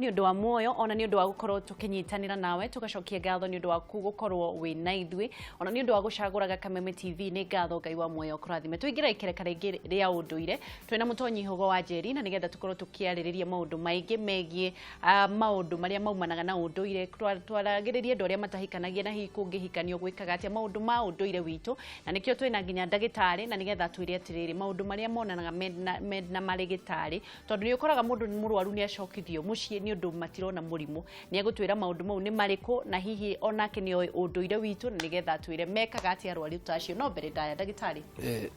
Nĩ ũndũ wa muoyo, ona nĩ ũndũ wa gũkorwo tũkĩnyitanĩra nawe, tũgacokia ngatho nĩ ũndũ waku gũkorwo wĩ na ithuĩ, ona nĩ ũndũ wa gũcagũraga Kameme TV. Nĩ ngatho, Ngai wa muoyo kũrathime. Tũingĩra ikereka rĩngĩ rĩa ũndũire, twĩna Mũtonyi Hũgo wa Njeri, na nĩgetha tũkorwo tũkĩarĩrĩria maũndũ maingĩ megiĩ maũndũ marĩa maumanaga na ũndũire. Twaragĩrĩrie andũ arĩa matahikanagia, na hihi kũngĩhikanio gwĩkaga atĩa, maũndũ ma ũndũire witũ, na nĩkĩo twĩna nginya ndagĩtarĩ, na nĩgetha twĩre atĩrĩrĩ, maũndũ marĩa monanaga mena marĩgĩtarĩ, tondũ nĩ ũkoraga mũndũ nĩ mũrwaru, nĩ acokithio mũciĩ nĩ ũndũ matirona mũrimũ. Nĩ egũtwĩra maũndũ mau nĩ marĩkũ, na hihi onake nĩ oĩ ũndũire witũ, na nĩgetha atwĩre mekaga atĩa arwaru ta acio. No mbere ndaya, ndagĩtarĩ,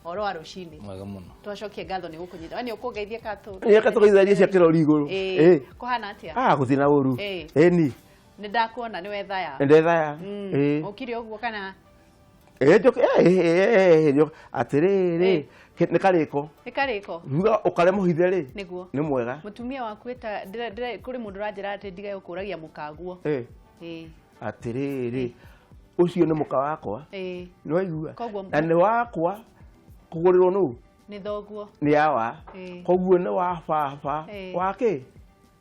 ũhoro wa rũcinĩ? Mwega mũno. Twacokie ngatho nĩ gũkũnyita. We nĩ ũkũngeithia katũ? Nĩ tũgeitharie cia kĩrori igũrũ. Ĩĩ. Kũhana atĩa? Ah, gũtirĩ na ũru. Ĩni. Nĩ ndakuona nĩ wethaya. Ndethaya. Ĩĩ. Ũkire ũguo kana? Ĩĩ, njoke ĩĩ, ĩĩ, atĩrĩrĩ, nĩ karĩko. Nĩ karĩko. Ruga ũkare mũhithe rĩ. Nĩguo. Nĩ mwega. Mũtumia waku ĩta kũrĩ mũndũ ũranjĩra atĩ ndige gũkũragia mũkaguo. Ĩĩ. Atĩrĩrĩ, ũcio nĩ mũka wakwa. Nĩ waigua? Koguo Na nĩ wakwa kũgũrĩrwo nũ? Nĩ thoguo. Nĩ awa. Koguo nĩ wa baba. Wa kĩ?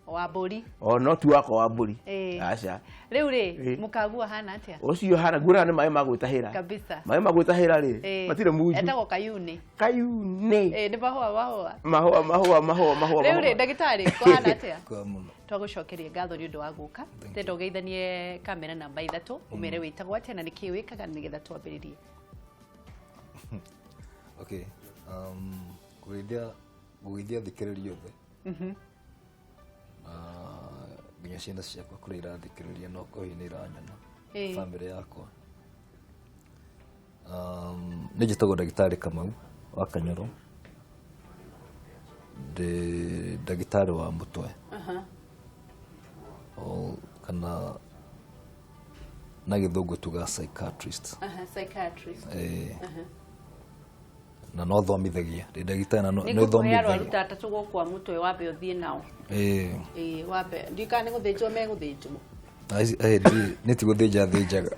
Wa mbũri. O no ti wakwa wa mbũri. Aca. Rĩu rĩ, mũkaguo ahana atĩa? Ũcio hana nguonaga nĩ maĩ ma gwĩtahĩra. Kabisa. Maĩ ma gwĩtahĩra rĩ, matirĩ munju. Etagwo kayuni. Kayuni. Ĩĩ, nĩ mahũa mahũa. Mahũa mahũa mahũa mahũa. Rĩu rĩ, ndagĩtarĩ, kũhana atĩa? Kwa mũno. Twagũcokeria ngatho nĩ ũndũ wa gũka. Tenda ũgeithanie kamera namba 3, ũmere wĩtagwo atĩa na nĩkĩĩ wĩkaga, nĩgetha twambĩrĩrie. Okay. Kũgeithia thikĩrĩria othe. Na nginya ciana ciakwa kũrĩa irathikĩrĩria, no korwo hihi nĩ iranyona. Family yakwa. Nĩ njĩtagwo ndagĩtarĩ Kamau wa Kanyoro. Ndĩ ndagĩtarĩ wa mũtwe. O, kana na Gĩthũngũ tuga psychiatrist. Aha, psychiatrist. Na no thomithagia, ndĩ ndagĩtarĩ na nĩ nĩ ngũkũhe arwaru thomithagia. ta atatũ gũkwa mũtwe, wambe ũthiĩ nao. Ĩĩ, wambe ndikana nĩ gũthĩnjwo megũthĩnjwo. Nĩ ti gũthĩnja thĩnjaga.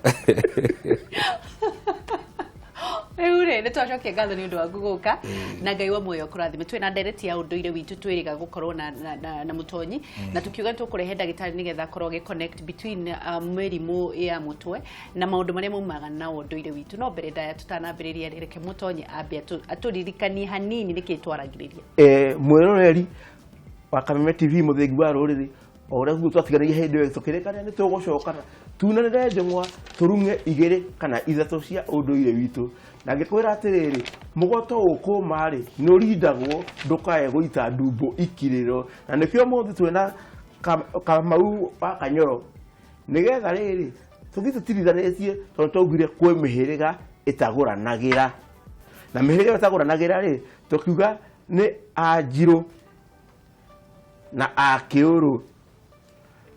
Rĩu rĩ, nĩ twacokia ngatho nĩ ũndũ waku gũka, na Ngai wa muoyo kũrathime. Twĩ na ndereti ya ũndũire witũ, twĩrĩga gũkorwo na mũtonyi, na tũkiuga nĩ tũkũrehe ndagĩtarĩ nĩgetha akorwo agĩ connect between mĩrimũ ya mũtwe na maũndũ marĩa maumaga na ũndũire witũ. No mbere ndaya, tũtanambĩrĩria rĩ, reke mũtonyi ambe atũririkanie hanini nĩkĩ twaragĩrĩria. Mwĩroreri wa Kameme TV, mũthengi wa rũrĩrĩ, o ũrĩa guo twatiganĩria hĩndĩ ĩyo, tũkĩrĩkanĩra nĩ tũgũcokana tunanĩre njũng'wa, tũrung'e igĩrĩ kana ithatũ cia ũndũire witũ. Na ngĩkwĩra atĩrĩrĩ, mũgoto ũkũma rĩ, nĩ ũrindagwo ndũkae gũita ndumbo ikirĩro, na nĩkĩo mũthĩ twĩna Kamau wa Kanyoro, nĩgetha rĩrĩ tũthiĩ tũtirithanĩtie, tondũ twaugire kwĩ mĩhĩrĩga ĩtagũranagĩra, na mĩhĩrĩga ĩtagũranagĩra rĩ, tũkiuga nĩ Anjirũ na Akĩũrũ,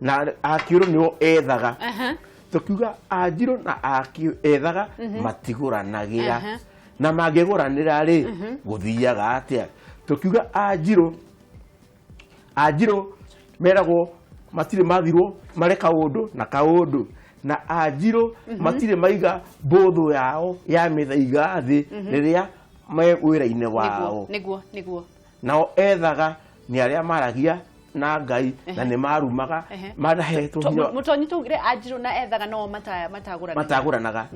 na Akĩũrũ nĩo ethaga. Tũkiuga Anjirũ na ethaga matigũranagĩra, na mangĩgũranĩra rĩ, gũthiaga atĩa? Tũkiuga Anjirũ meragwo matirĩ mathirwo marĩ kaũndũ na kaũndũ, na Anjirũ matirĩ maiga mbũthũ yao ya mĩthaiga thĩ rĩrĩa me wĩra-inĩ wao. Nĩguo nĩguo. Nao ethaga nĩ arĩa maragia na Ngai na nĩ marumaga, manahetwo hinya. Mũtonyi, tũugire Anjirũ na ethaga no matagũranaga. Matagũranaga,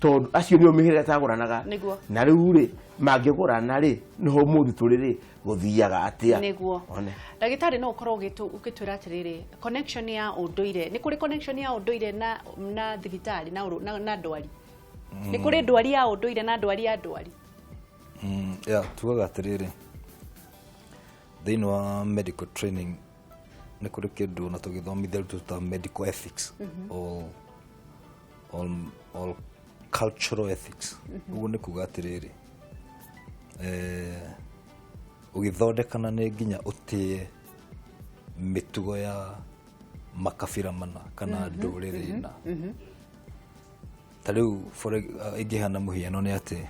tondũ acio nĩo mĩhĩrĩga ĩtagũranaga. Na rĩu rĩ, mangĩgũrana rĩ, nĩho mũthĩ tũrĩ rĩ, gũthiaga atĩa? Nĩguo. One. Ndagĩtarĩ, no ũkorwo ũgĩtwĩra atĩrĩrĩ, connection ya ũndũire, nĩ kũrĩ connection ya ũndũire na thibitarĩ na ndwari? Nĩ kũrĩ ndwari ya ũndũire na ndwari ya ndwari? Ya, tugaga atĩrĩrĩ, thĩinĩ wa medical training nĩ kũrĩ kĩndũ na tũgĩthomithia rĩu ta medical ethics or cultural ethics. Ũguo nĩ kuga atĩrĩrĩ, ũgĩthondekana nĩ nginya ũtĩe mĩtugo ya makabira mana kana ndũrĩrĩ na ta rĩu ingĩhana mũhiano nĩ atĩ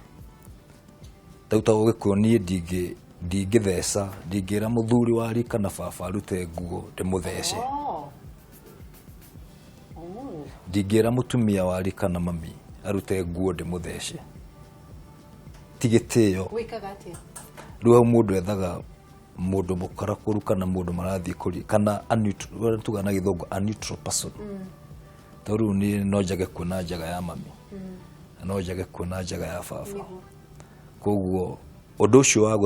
rĩu ta Ũgĩkũyũ, niĩ ndingĩtheca, ndingĩra mũthuri wa rika na baba arute nguo ndĩmũthece. Ndingĩra mũtumia wa rika na mami arute nguo ndĩmũthece, ti gĩtĩo. Wĩkaga atĩa? Rĩu hau mũndũ ethaga Mũndũ mũkarakũru kana mũndũ marathiĩ kũri kana a neutral, ũrĩa tugaga na Gĩthũngũ a neutral person. Tondũ rĩu niĩ no njage kuona njaga ya mami na no njage kuona njaga ya baba. Koguo ũndũ ũcio wa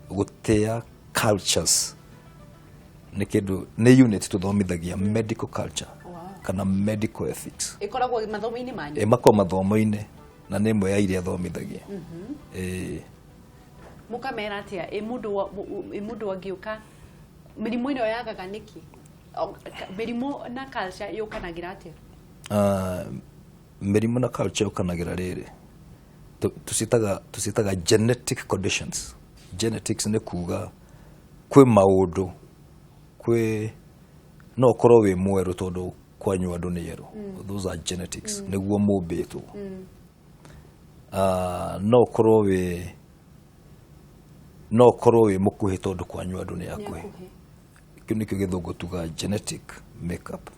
gũtĩa cultures nĩ kĩndũ, nĩ unit tũthomithagia, medical culture kana medical ethics. Ĩkoragwo mathomo-inĩ manyu? Ĩ, makorwo mathomo-inĩ na nĩ ĩmwe ya iria thomithagia. Ĩĩ. Mũkamera atĩa? Ĩ mũndũ angĩũka, mĩrimũ ĩno yagaga nĩkĩ? Mĩrimũ na culture yũkanagĩra atĩa? Ah, mĩrimũ na culture yũkanagĩra rĩrĩ, tũciĩtaga genetic conditions. Genetics nĩ kuga kwĩ maũndũ, kwĩ no ũkorwo wĩ mwerũ tondũ kwanyu andũ nĩ erũ. Those are genetics, nĩguo mũmbĩtwo. Ah, no ũkorwo wĩ mũkuhĩ tondũ kwanyu andũ nĩ akuhĩ. Kĩu nĩkĩo Gĩthũngũ tugaga genetic makeup.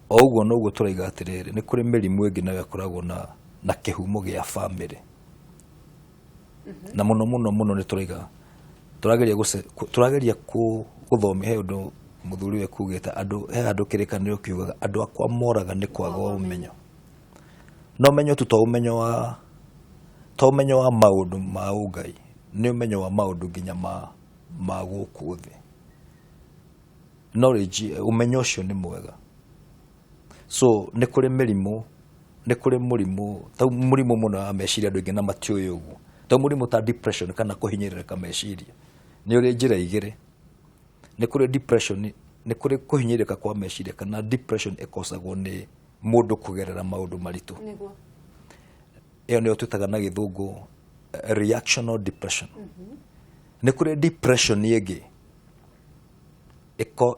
O ũguo noguo tũraiga atĩrĩrĩ, nĩ kũrĩ mĩrimũ ĩngĩ nayo ĩkoragwo na kĩhumo gĩa family, na mũno mũno mũno nĩ tũraiga tũrageria gũthomia. He ũndũ mũthuri we kugĩte andũ, he handũ kĩrĩkanĩro kiugaga andũ akwa moraga nĩ kwaga ũmenyo. Na ũmenyo tu to ũmenyo wa maũndũ ma ũngai, nĩ ũmenyo wa maũndũ nginya ma gũkũ thĩ. Knowledge, ũmenyo ũcio nĩ mwega. So nĩ kũrĩ mĩrimũ, nĩ kũrĩ mũrimũ ta mũrimũ mũno wa meciria, andũ aingĩ na matiũĩ ũguo, ta mũrimũ ta depression kana kũhinyĩrĩrĩka meciria nĩ ũrĩ njĩra igĩrĩ. Nĩ kũrĩ depression, nĩ kũrĩ kũhinyĩrĩrĩka kwa meciria kana depression ĩkosagwo nĩ mũndũ kũgerera maũndũ maritũ. Ĩyo nĩyo twĩtaga na Gĩthũngũ reactional depression. Nĩ kũrĩ depression ĩngĩ ĩko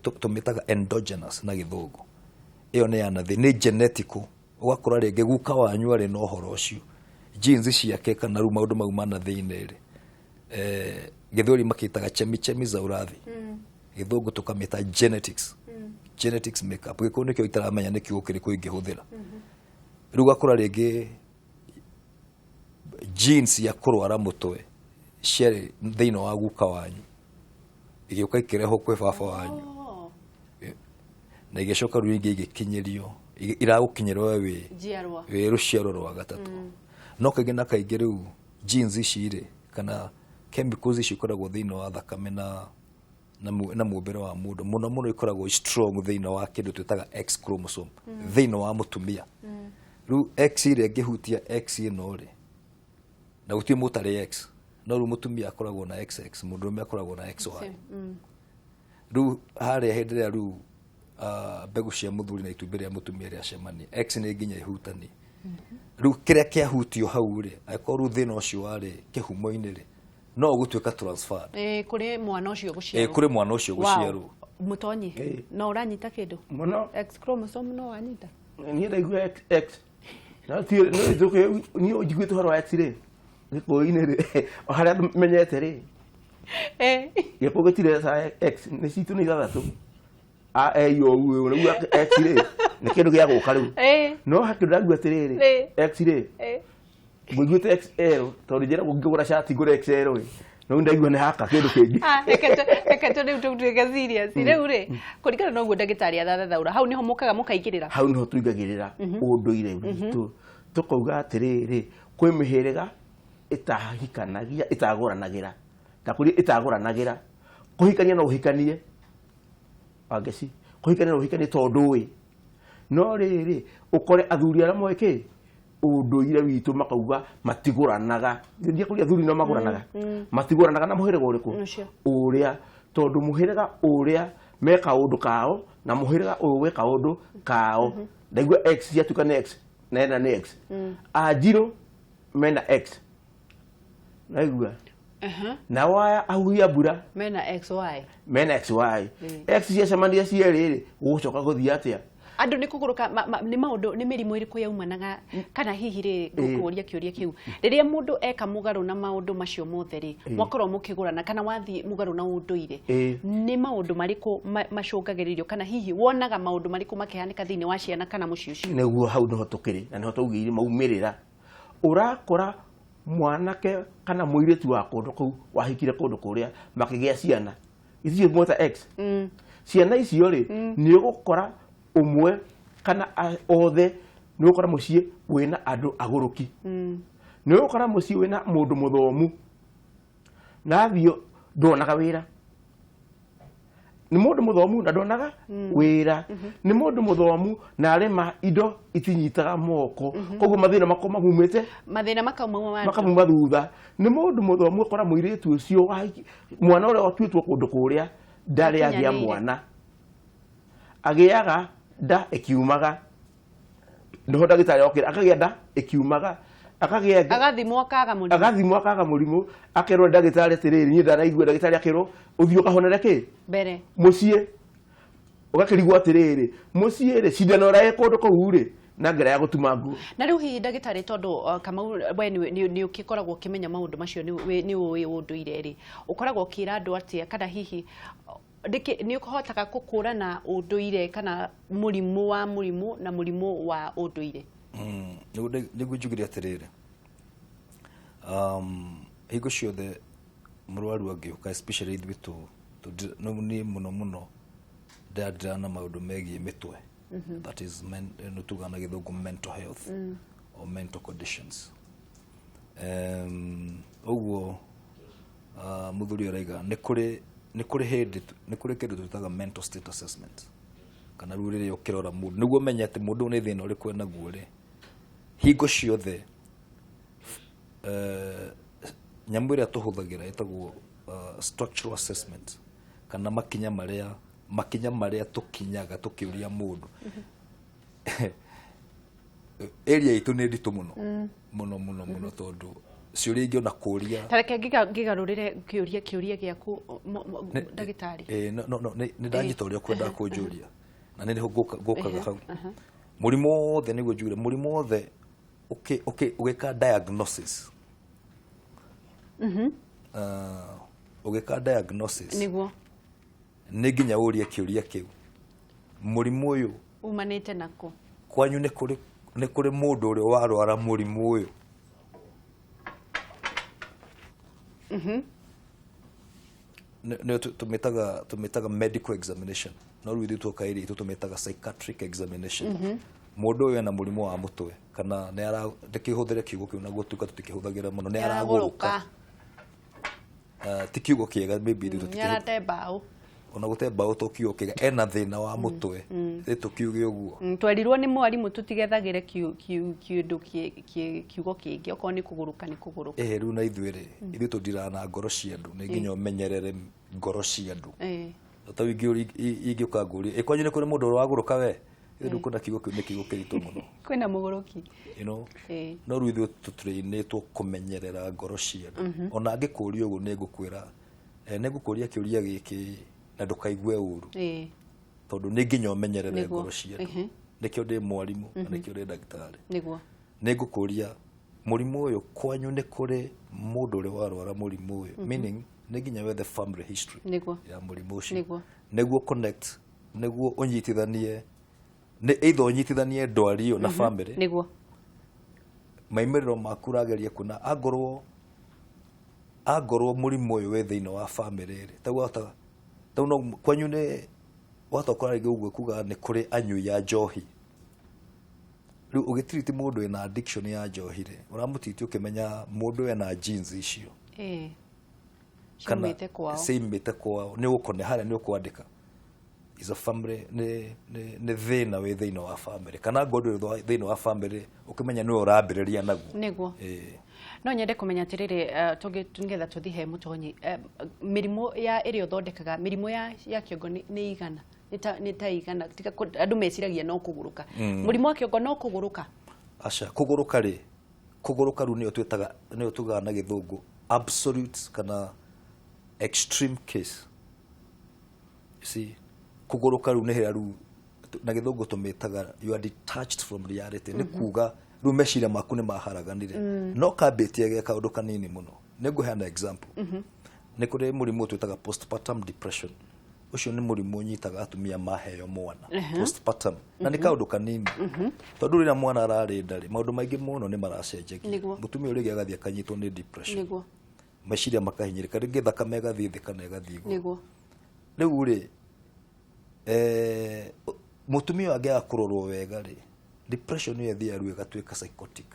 tũmĩtaga endogenous na Gĩthũngũ. Ĩyo nĩ ya nathĩ, nĩ genetical. Ũgakora rĩngĩ guka wanyu arĩ na ũhoro ũcio, genes ciake kana rĩu maũndũ mau ma na thĩinĩ rĩ, Gĩthweri makĩtaga chemichemi za urathi, Gĩthũngũ tũkamĩta genetics, genetics makeup. Gĩkũyũ nĩkĩo itaramenya nĩ kiugo kĩrĩkũ ingĩhũthĩra. Rĩu ũgakora rĩngĩ genes ya kũrwara mũtwe ciarĩ thĩinĩ wa guka wanyu, igĩũka ikĩrehwo kwĩ baba wanyu na igĩcoka rĩu ingĩ igĩkinyĩrio, iragũkinyĩra we wĩ njiarwa wĩ rũciaro rwa gatatũ. No kaingĩ na kaingĩ rĩu genes ici rĩ, kana chemicals ici ikoragwo thĩinĩ wa thakame na mũmbĩre wa mũndũ, mũno mũno ikoragwo strong thĩinĩ wa kĩndũ twĩtaga X chromosome thĩinĩ wa mũtumia. Rĩu X ĩrĩa ĩngĩhutia X ĩno rĩ, na gũtirĩ mũtarĩ X, no rĩu mũtumia akoragwo na XX, mũndũrũme akoragwo na XY. Rĩu harĩa hĩndĩ ĩrĩa rĩu mbegũ cia mũthuri na itumbĩ rĩa mũtumia rĩacemania, X nĩ nginya ĩhutanie. Rĩu kĩrĩa kĩahutio hau rĩ, angĩkorwo rĩu thĩna ũcio warĩ kĩhumo-inĩ rĩ, no ũgũtuĩka transferred. Ĩ, kũrĩ mwana ũcio gũciarwo. Kũrĩ mwana ũcio gũciarwo. Mũtonyi, no ũranyita kĩndũ? Mũno. X chromosome no wanyita? Niĩ ndaigua X, X no ti no ithũke. Niĩ njiguĩte ũhoro wa X rĩ, Gĩkũyũ-inĩ rĩ, o harĩa andũ menyete rĩ, Gĩkũyũ gĩtirĩ ca X, nĩ citũ nĩ ithathatũ, A E I O U. Rĩu X rĩ, nĩ kĩndũ gĩa gũka rĩu. No hakĩndũ ndaigua atĩrĩrĩ, X rĩ, ngũiguĩte XL tondũ njĩragwo ngĩgũra cati ngũre XL rĩ, no ndaigua nĩ haka kĩndũ kĩngĩ. Ah, reke rĩu tũtuĩke serious rĩu rĩ, kũringana na ũguo ndagĩtarĩ athathathaũra, hau nĩho mũkaga mũkaingĩrĩra. Hau niho tũingagĩrĩra ũndũire witũ, tũkauga atĩrĩrĩ, kwĩ mĩhĩrĩga ĩtahikanagia, ĩtagũranagĩra, ta kũrĩ ĩtagũranagĩra. Kũhikania no ũhikanie, Wangeci, kũhikania no ũhikanie tondũ ĩ no rĩrĩ, ũkore athuri arĩa moĩ kĩ ũndũire witũ makauga matigũranaga. Thiĩ kũrĩ athuri no magũranaga, matigũranaga na mũhĩrĩga ũrĩkũ? Ũcio. Ũrĩa tondũ mũhĩrĩga ũrĩa me kaũndũ kao na mũhĩrĩga ũyũ wĩ kaũndũ kao. Ndaigua X ciatuĩka nĩ X na ĩna nĩ X, anjirũ mena X, naigua nao aya ahuhi a mbura mena XY. Mena XY. X ciacemania cierĩ rĩ, gũgũcoka gũthiĩ atĩa? Andũ nĩ kũgũrũka nĩ maũndũ, nĩ mĩrimũ ĩrĩkũ yaumanaga, kana hihi rĩ, ngũkũria kĩũria kĩu, rĩrĩa mũndũ eka mũgarũ na maũndũ macio mothe rĩ, mwakorwo mũkĩgũrana kana wathiĩ mũgarũ na ũndũire, nĩ maũndũ marĩkũ macũngagĩrĩrio, kana hihi wonaga maũndũ marĩkũ makĩhanĩka thĩinĩ wa ciana kana mũciĩ ũcio? Nĩguo hau nĩho tũkĩrĩ na nĩho twaugĩire maumĩrĩra. Ũrakora Mwanake kana mũirĩtu wa kũndũ kũu wahikire kũndũ kũrĩa makĩgĩa ciana icio mweta x ciana icio rĩ, nĩ ũgũkora ũmwe kana othe, nĩ ũgũkora mũciĩ wĩna andũ agũrũki, nĩ ũgũkora mũciĩ wĩna mũndũ mũthomu na athiĩ ndonaga wĩra, nĩ mũndũ mũthomu na ndonaga wĩra, nĩ mũndũ mũthomu na arĩma indo itinyitaga moko, koguo mathĩna makwa mamumĩte mathĩna makauma makamuma thutha. Nĩ mũndũ mũthomu, ũkora mũirĩtu ũcio mwana ũrĩa watuĩtwo kũndũ kũrĩa ndarĩ agĩa Ndakinyanĩire. Mwana agĩaga nda ĩkiumaga, nĩho ndagĩtarĩ okĩra akagĩa nda ĩkiumaga, akagĩa Agathimwo akaga mũrimũ. Agathimwo akaga mũrimũ, akerwo ndagĩtarĩ atĩrĩrĩ, niĩ ndanaigua ndagĩtarĩ akerwo ũthiĩ ũkahonere kĩ mbere. Mũciĩ ũgakĩrigwo atĩrĩrĩ, mũciĩ rĩ, cindano ĩrĩa ĩ kũndũ kũu rĩ na ngera ya gũtuma nguo. Na rĩu hihi ndagĩtarĩ, tondũ Kamau we nĩ ũgĩkoragwo ũkĩmenya maũndũ macio, nĩ ũĩ ũndũire rĩ, ũkoragwo ũkĩra andũ atĩa, kana hihi nĩ ũhotaga gũkũrana ũndũire kana mũrimũ wa mũrimũ na mũrimũ wa ũndũire? Nĩguo njugire atĩrĩrĩ, hingo ciothe mũrwaru angĩũka, especially ithuĩ niĩ mũno mũno ndĩrandĩra na maũndũ megiĩ mĩtwe, that is nĩ tugaga na Gĩthũngũ mental health or mental conditions. Ũguo mũthuri araiga nĩ kũrĩ hĩndĩ nĩ kũrĩ kĩndũ twĩtaga mental state assessment, kana rĩu rĩrĩa ũkĩrora mũndũ nĩguo ũmenye atĩ mũndũ ũyũ nĩ thĩna ũrĩkũ enaguo rĩ, hingo ciothe nyamũ ĩrĩa tũhũthagĩra ĩtagwo structural assessment, kana makinya marĩa tũkinyaga tũkĩũria mũndũ. Area itũ nĩ nditũ mũno mũno mũno mũno, tondũ ciũria ingĩ ona kũria Ta reke ngĩgarũrĩre kĩũria gĩaku, ndagĩtarĩ. No, nĩ ndanyita ũrĩa ũkwendaga kũnjũria na nĩ nĩho ngũkaga hau. Mũrimũ wothe, nĩguo njugire, mũrimũ wothe ũgĩka diagnosis, ũgĩka diagnosis nĩ nginya ũrie kĩũria kĩu, mũrimũ ũyũ umanĩte nako? Kwanyu nĩ kũrĩ mũndũ ũrĩa warwara mũrimũ ũyũ? Nĩ tũmĩtaga medical examination, no rĩu ithuĩ tuoka area itũ tũmĩtaga psychiatric examination. Mũndũ ũyũ ena mũrimũ wa mũtwe kana nĩ ara, ndĩkĩhũthĩre kiugo kĩu na gũtuĩka tũtikĩhũthagĩra mũno, nĩ aragũrũka. Ti kiugo kĩega maybe ithuĩ Nĩ tũtikĩhũthĩra. Arate mbaũ. Ona gũte mbaũ to kiugo kĩega, ena thĩna wa mũtwe, ĩ tũkiuge ũguo. Twerirwo nĩ mwarimũ tũtigethagĩre kĩndũ kiugo kĩngĩ, okorwo nĩ kũgũrũka nĩ kũgũrũka. Ĩhĩ, rĩu na ithuĩ rĩ, ithuĩ tũndiraga na ngoro cia andũ, nĩ nginya ũmenyerere ngoro cia andũ. Ta ingĩũka ngũrie, ĩ kwanyu nĩ kũrĩ mũndũ ũrĩa wagũrũka we? Rĩu kwĩna kiugo kĩu, nĩ kiugo kĩritũ mũno. Kwĩna mũgũrũki. No rĩu ithuĩ tũtrainĩtwo kũmenyerera ngoro cia andũ. Ona angĩkũria ũguo, nĩ ngũkwĩra, nĩ ngũkũria kĩũria gĩkĩ na ndũkaigue ũru, tondũ nĩ nginya ũmenyerere ngoro cia andũ. Nĩkĩo ndĩ mwarimũ na nĩkĩo ndĩ ndagĩtarĩ. Nĩ ngũkũria, mũrimũ ũyũ kwanyu nĩ kũrĩ mũndũ ũrĩa warwara mũrimũ ũyũ? Meaning nĩ nginya wethe family history ya mũrimũ ũcio, nĩguo connect, nĩguo ũnyitithanie, nĩ either ũnyitithanie ndwari ĩyo na family maimĩrĩro maku ũrageria kuona, angorwo mũrimũ ũyũ wĩ thĩinĩ wa family rĩ, tau wahota tau no kwanyu nĩ wahota gũkora rĩngĩ ũguo kuga nĩ kũrĩ anyui a njohi. Rĩu ũgĩtiriti mũndũ wĩna addiction ya njohi rĩ, ũramũtiriti ũkĩmenya mũndũ ena genes icio kana Ciumĩte kwao. Ciumĩte kwao. Nĩ ũgũkone harĩa nĩ ũkwandĩka is a family, nĩ thĩna wĩ thĩinĩ wa family, kana ngoro ndũrĩ thĩinĩ wa family, ũkĩmenya nĩwe ũrambĩrĩria naguo. No nyende kũmenya atĩrĩrĩ, nĩgetha tũthiĩ he mũtonyi, mĩrimũ ya ĩrĩa ũthondekaga, mĩrimũ ya kĩongo nĩ igana, nĩ ta igana? Tiga andũ meciragia no kũgũrũka. Mũrimũ wa kĩongo no kũgũrũka? Aca, kũgũrũka rĩ, kũgũrũka rĩu nĩyo twĩtaga, nĩyo tugaga na Gĩthũngũ absolute kana extreme case. You see, kũgũrũka rĩu nĩ hĩrĩa rĩu na Gĩthũngũ tũmĩtaga you are detached from reality. Nĩ kuga rĩu meciria maku nĩ maharaganire, no kambĩtie ge kaũndũ kanini mũno. Nĩ ngũheana example. Nĩ kũrĩ mũrimũ twĩtaga postpartum depression. Ũcio nĩ mũrimũ ũnyitaga atumia maheo mwana, postpartum, na nĩ kaũndũ kanini, tondũ rĩrĩa mwana ararĩ nda rĩ, maũndũ maingĩ mũno nĩ maracenjagia. Mũtumia ũrĩa ũngĩ agathiĩ akanyitwo nĩ depression, meciria makahinyĩrĩka, rĩngĩ thakame ĩgathiĩ thĩ kana ĩgathiĩ igũrũ. Rĩu rĩ, mũtumia ũyũ angĩaga kũrorwo wega rĩ, depression ĩyo ĩthiaga rĩu ĩgatuĩka psychotic,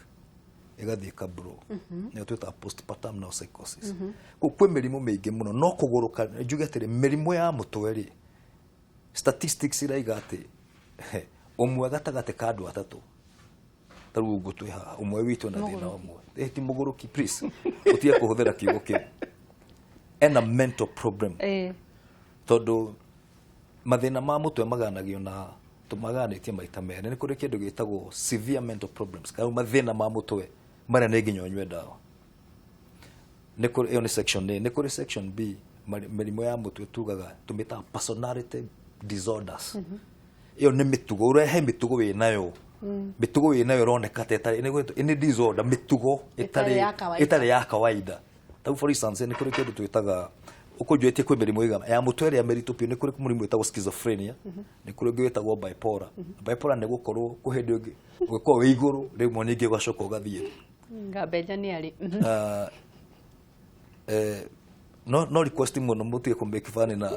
ĩgathiĩ ĩkabro, nĩyo twĩtaga postpartum now psychosis. Kũu kwĩ mĩrimũ mĩingĩ mũno, no kũgũrũka njuge atĩrĩ, mĩrimũ ya mũtwe rĩ, statistics iraiga atĩ ũmwe gatagatĩ ka andũ atatũ, ta rĩu ũguo twĩ haha, ũmwe witũ na thĩna ũmwe. Ti mũgũrũki, please, ũtige kũhũthĩra kiugo kĩu, ena mental problem. Tondũ mathĩna ma mũtwe maganagio na tũmaganĩtie maita merĩ. Nĩ kũrĩ kĩndũ gĩtagwo severe mental problems, kana mathĩna ma mũtwe marĩa nĩ nginya ũnyue ndawa. Nĩ kũrĩ, ĩyo nĩ section A. Nĩ kũrĩ section B, mĩrimũ ya mũtwe tugaga tũmĩtaga personality disorders. Ĩyo nĩ mĩtugo, ũrehe mĩtugo wĩnayo, mĩtugo wĩnayo ĩroneka ta ĩtarĩ nĩ disorder, mĩtugo ĩtarĩ ya kawaida. Ĩtarĩ ya kawaida. Tau for instance, nĩ kũrĩ kĩndũ twĩtaga ũkũnjũĩtie, kwĩ mĩrimũ ĩigana ya mũtwe ĩrĩa mĩritũ biũ. Nĩ kũrĩ mũrimũ wĩtagwo schizophrenia, nĩ kũrĩ ũngĩ wĩtagwo bipolar. Bipolar nĩ gũkorwo kũ hĩndĩ ĩngĩ ũgĩkorwo wĩ igũrũ, rĩmwe ningĩ ũgacoka ũgathiĩ thĩ. Ngambenja nĩ arĩ. No request mũno mũtige kũ make fun na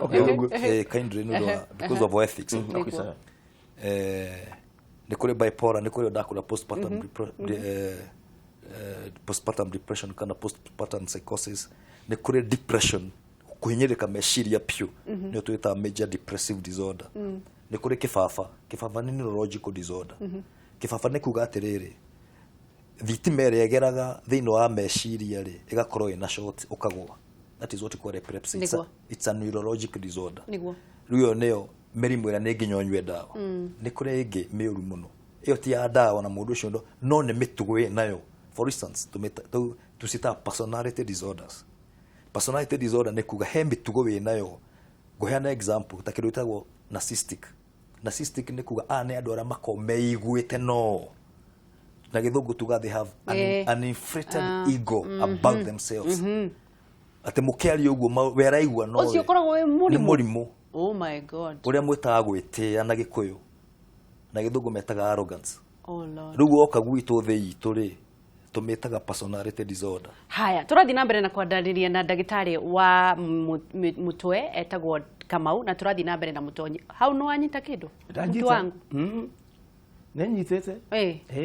Okay, ũguo. Kindly, nĩ ũndũ wa because of ethics. Okay, sawa. Nĩ kũrĩ bipolar, nĩ kũrĩ ndakũra postpartum depression kana postpartum psychosis. Nĩ kũrĩ depression, kũhinyĩrĩka meciria piũ, nĩyo twĩtaga major depressive disorder. Nĩ kũrĩ kĩbaba. Kĩbaba nĩ neurological disorder. Kĩbaba nĩ kuga atĩrĩrĩ, thitima ĩrĩa ĩgeraga thĩinĩ wa meciria rĩ, ĩgakorwo ĩna short, ũkagũa. That is what you call epilepsy. It's a neurologic disorder. Rĩu ĩyo nĩyo mĩrimũ ĩrĩa nĩ nginya ũnyue ndawa. Nĩ kũrĩ ĩngĩ mĩũru mũno, ĩyo ti ya ndawa na mũndũ ũcio no nĩ mĩtugo ĩ nayo. For instance, tũcitaga personality disorders. Personality disorder nĩ kuga he mĩtugo wĩ nayo. Ngũheana example ta kĩndũ gĩtagwo narcissistic. Narcissistic nĩ kuga aya nĩ andũ arĩa makoragwo meiguĩte, no na gĩthũngũ tuga they have an inflated ego about themselves, atĩ mũkĩaria ũguo we araigua no Ũcio we. ũkoragwo wĩ mũrimũ? Nĩ mũrimũ. Oh my God. Ũrĩa mwĩtaga gwĩtĩĩa na gĩkũyũ, na gĩthũngũ metaga arrogance. Oh Lord. Rĩu woka gwitũ thĩ itũ rĩ, tũmĩtaga personality disorder. Haya, tũrathiĩ na mbere na kwandanĩria na ndagĩtarĩ wa mũtwe etagwo Kamau, na tũrathiĩ na mbere na mũtonyi hau. Nĩ wanyita kĩndũ, mũtu Ndanyita. wangu? Nĩ nyitĩte.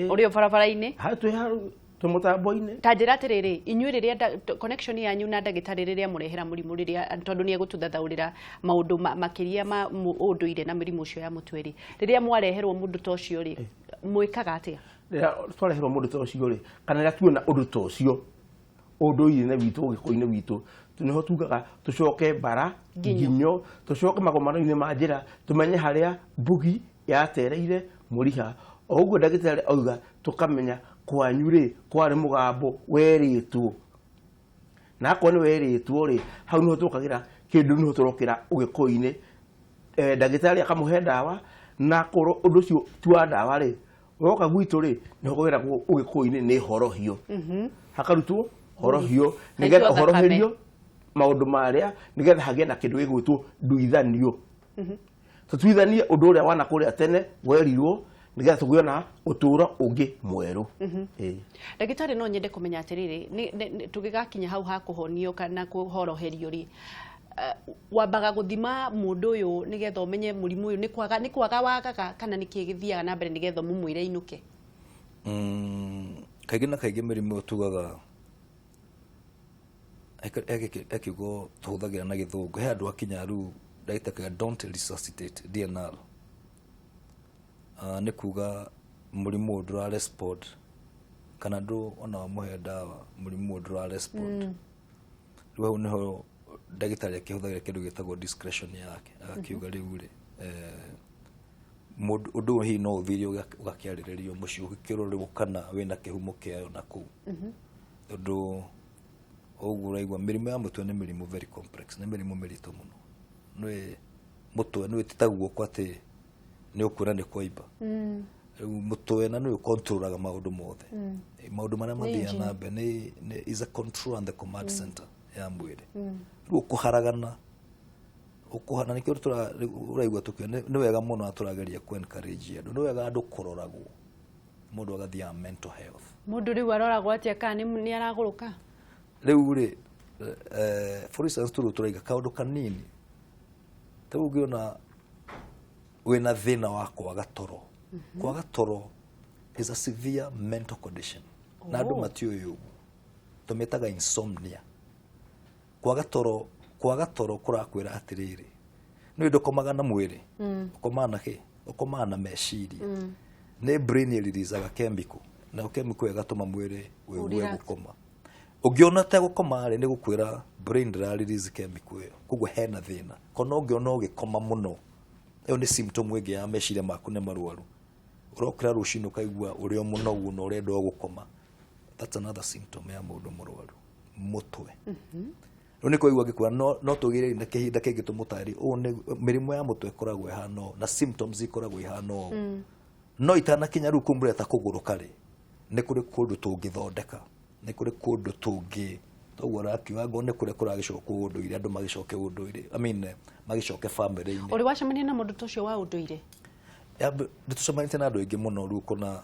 Ũrĩ o barabara-inĩ. Hau twĩ, hau twĩ mũtambo-inĩ. Ta njĩra atĩrĩrĩ, inyuĩ rĩrĩa connection yanyu na ndagĩtarĩ rĩrĩa mũrehera mũrimũ, rĩrĩa tondũ nĩ egũtũthathaũrĩra maũndũ makĩria ma ũndũire na mĩrimũ ũcio ya mũtwe rĩ, rĩrĩa mwareherwo mũndũ ta ũcio rĩ, mwĩkaga atĩa? Rĩrĩa twareherwo mũndũ ta ũcio rĩ, kana rĩrĩa tuona ũndũ ta ũcio ũndũire-inĩ witũ, ũgĩkũyũ-inĩ witũ, nĩho tugaga tũcoke bara nginyo. Nginyo tũcoke magomano-inĩ ma njĩra, tũmenye harĩa mbugi yatereire mũriha. O ũguo ndagĩtarĩ auga, tũkamenya kwanyu rĩ kwarĩ mũgambo werĩtwo, na akorwo nĩ werĩtwo rĩ, hau nĩho tũkagĩra kĩndũ, nĩho tũrokĩra ũgĩkũyũ-inĩ. Ndagĩtarĩ akamũhe ndawa, na akorwo ũndũ ũcio ti wa ndawa rĩ, woka gwitũ rĩ, nĩho kwĩragwo ũgĩkũyũ-inĩ nĩ horohio, hakarutwo horohio nĩgetha Haitwo thakame. ũhoroherio maũndũ marĩa, nĩgetha hagĩe na kĩndũ gĩgwĩtwo nduithanio, tũtuithanie ũndũ ũrĩa wana kũrĩa tene werirwo, nĩgetha tũgĩe na ũtũũro ũngĩ mwerũ. Ĩĩ. Ndagĩtarĩ, no nyende kũmenya atĩrĩrĩ, tũgĩgakinya hau ha kũhonio kana kũhoroherio rĩ, wambaga gũthima mũndũ ũyũ nĩgetha ũmenye mũrimũ ũyũ nĩ kwaga wagaga kana nĩ kĩĩ gĩthiaga na mbere nĩgetha mũmwĩre inũke? Kaingĩ na kaingĩ mĩrimũ ĩyo tugaga he kiugo tũhũthagĩra na gĩthũngũ, he andũ akinya rĩu ndagĩtarĩ akauga, "Don't resuscitate, DNR." Nĩ kuga mũrimũ ũyũ ndũra respond, kana ndũ ona wamũhe ndawa, mũrimũ ũyũ ndũra respond. Rĩu hau nĩho ndagĩtarĩ akĩhũthagĩra kĩndũ gĩtagwo discretion yake, agakiuga rĩu rĩ, mũndũ ũndũ ũyũ hihi no ũthire ũgakĩarĩrĩrio mũciĩ, ũgĩkĩrorwo kana wĩna kĩhumo kĩayo na kũu, tondũ ũguo ũraigua mĩrimũ ya mũtwe nĩ mĩrimũ very complex, nĩ mĩrimũ mĩritũ mũno. Nĩ mũtwe nĩ ti ta guoko atĩ nĩ ũkuona nĩ kwaimba. Rĩu mũtwe na nĩ ũkontrolaga maũndũ mothe, maũndũ marĩa mathiaga na mbere, nĩ is a control and the command center ya mwĩrĩ. Rĩu ũkũharagana Ũkũhana nĩkĩo ũraigua tũkiuga nĩ wega mũno na tũrageria kũ encourage andũ, nĩ wega andũ kũroragwo, mũndũ agathiaga mental health. Mũndũ rĩu aroragwo atĩa kana nĩ aragũrũka? Rĩu rĩ, for instance, tũrĩu tũraiga kaũndũ kanini ta rĩu ũngĩona wĩna thĩna wa kwaga toro, kwaga toro is a severe mental condition na andũ matiũĩ ũguo, tũmĩtaga insomnia. Kwaga toro kũrakwĩra atĩrĩrĩ, nĩ ndũkomaga na mwĩrĩ, ũkomaga na kĩ? Ũkomaga na meciria. Nĩ brain ĩririzaga chemical, nayo chemical ĩgatũma mwĩrĩ wĩigue Relax. gũkoma. Ũngĩona ũtegũkoma rĩ, nĩ gũkwĩra brain ndĩra release chemical ĩyo, koguo hena thĩna. Kona ũngĩona ũgĩkoma mũno, ĩyo nĩ symptom ĩngĩ ya meciria maku nĩ marwaru. Ũrokĩra rũcinĩ ũkaigua ũrĩ o mũnogu na ũrenda o gũkoma, that's another symptom ya mũndũ mũrwaru mũtwe. Rĩu nĩ kũigua ngĩkwĩra no tũgĩrĩrie na kĩhinda kĩngĩ tũmũtarĩrie ũũ nĩ mĩrimũ ya mũtwe ĩkoragwo ĩhana ũũ na symptoms ikoragwo ihana ũũ, no itanakinya rĩu kũu mũreta kũgũrũka rĩ, nĩ kũrĩ kũndũ tũngĩthondeka, nĩ kũrĩ kũndũ tũngĩ toguo ũrakiuga ngo nĩ kũrĩa kũragĩcokwo ũndũire, andũ magĩcoke ũndũire, I mean, magĩcoke family-inĩ. Ũrĩ wacemania na mũndũ ta ũcio wa ũndũire? Nĩ tũcemanĩtie na andũ aingĩ mũno. Rĩu ũkona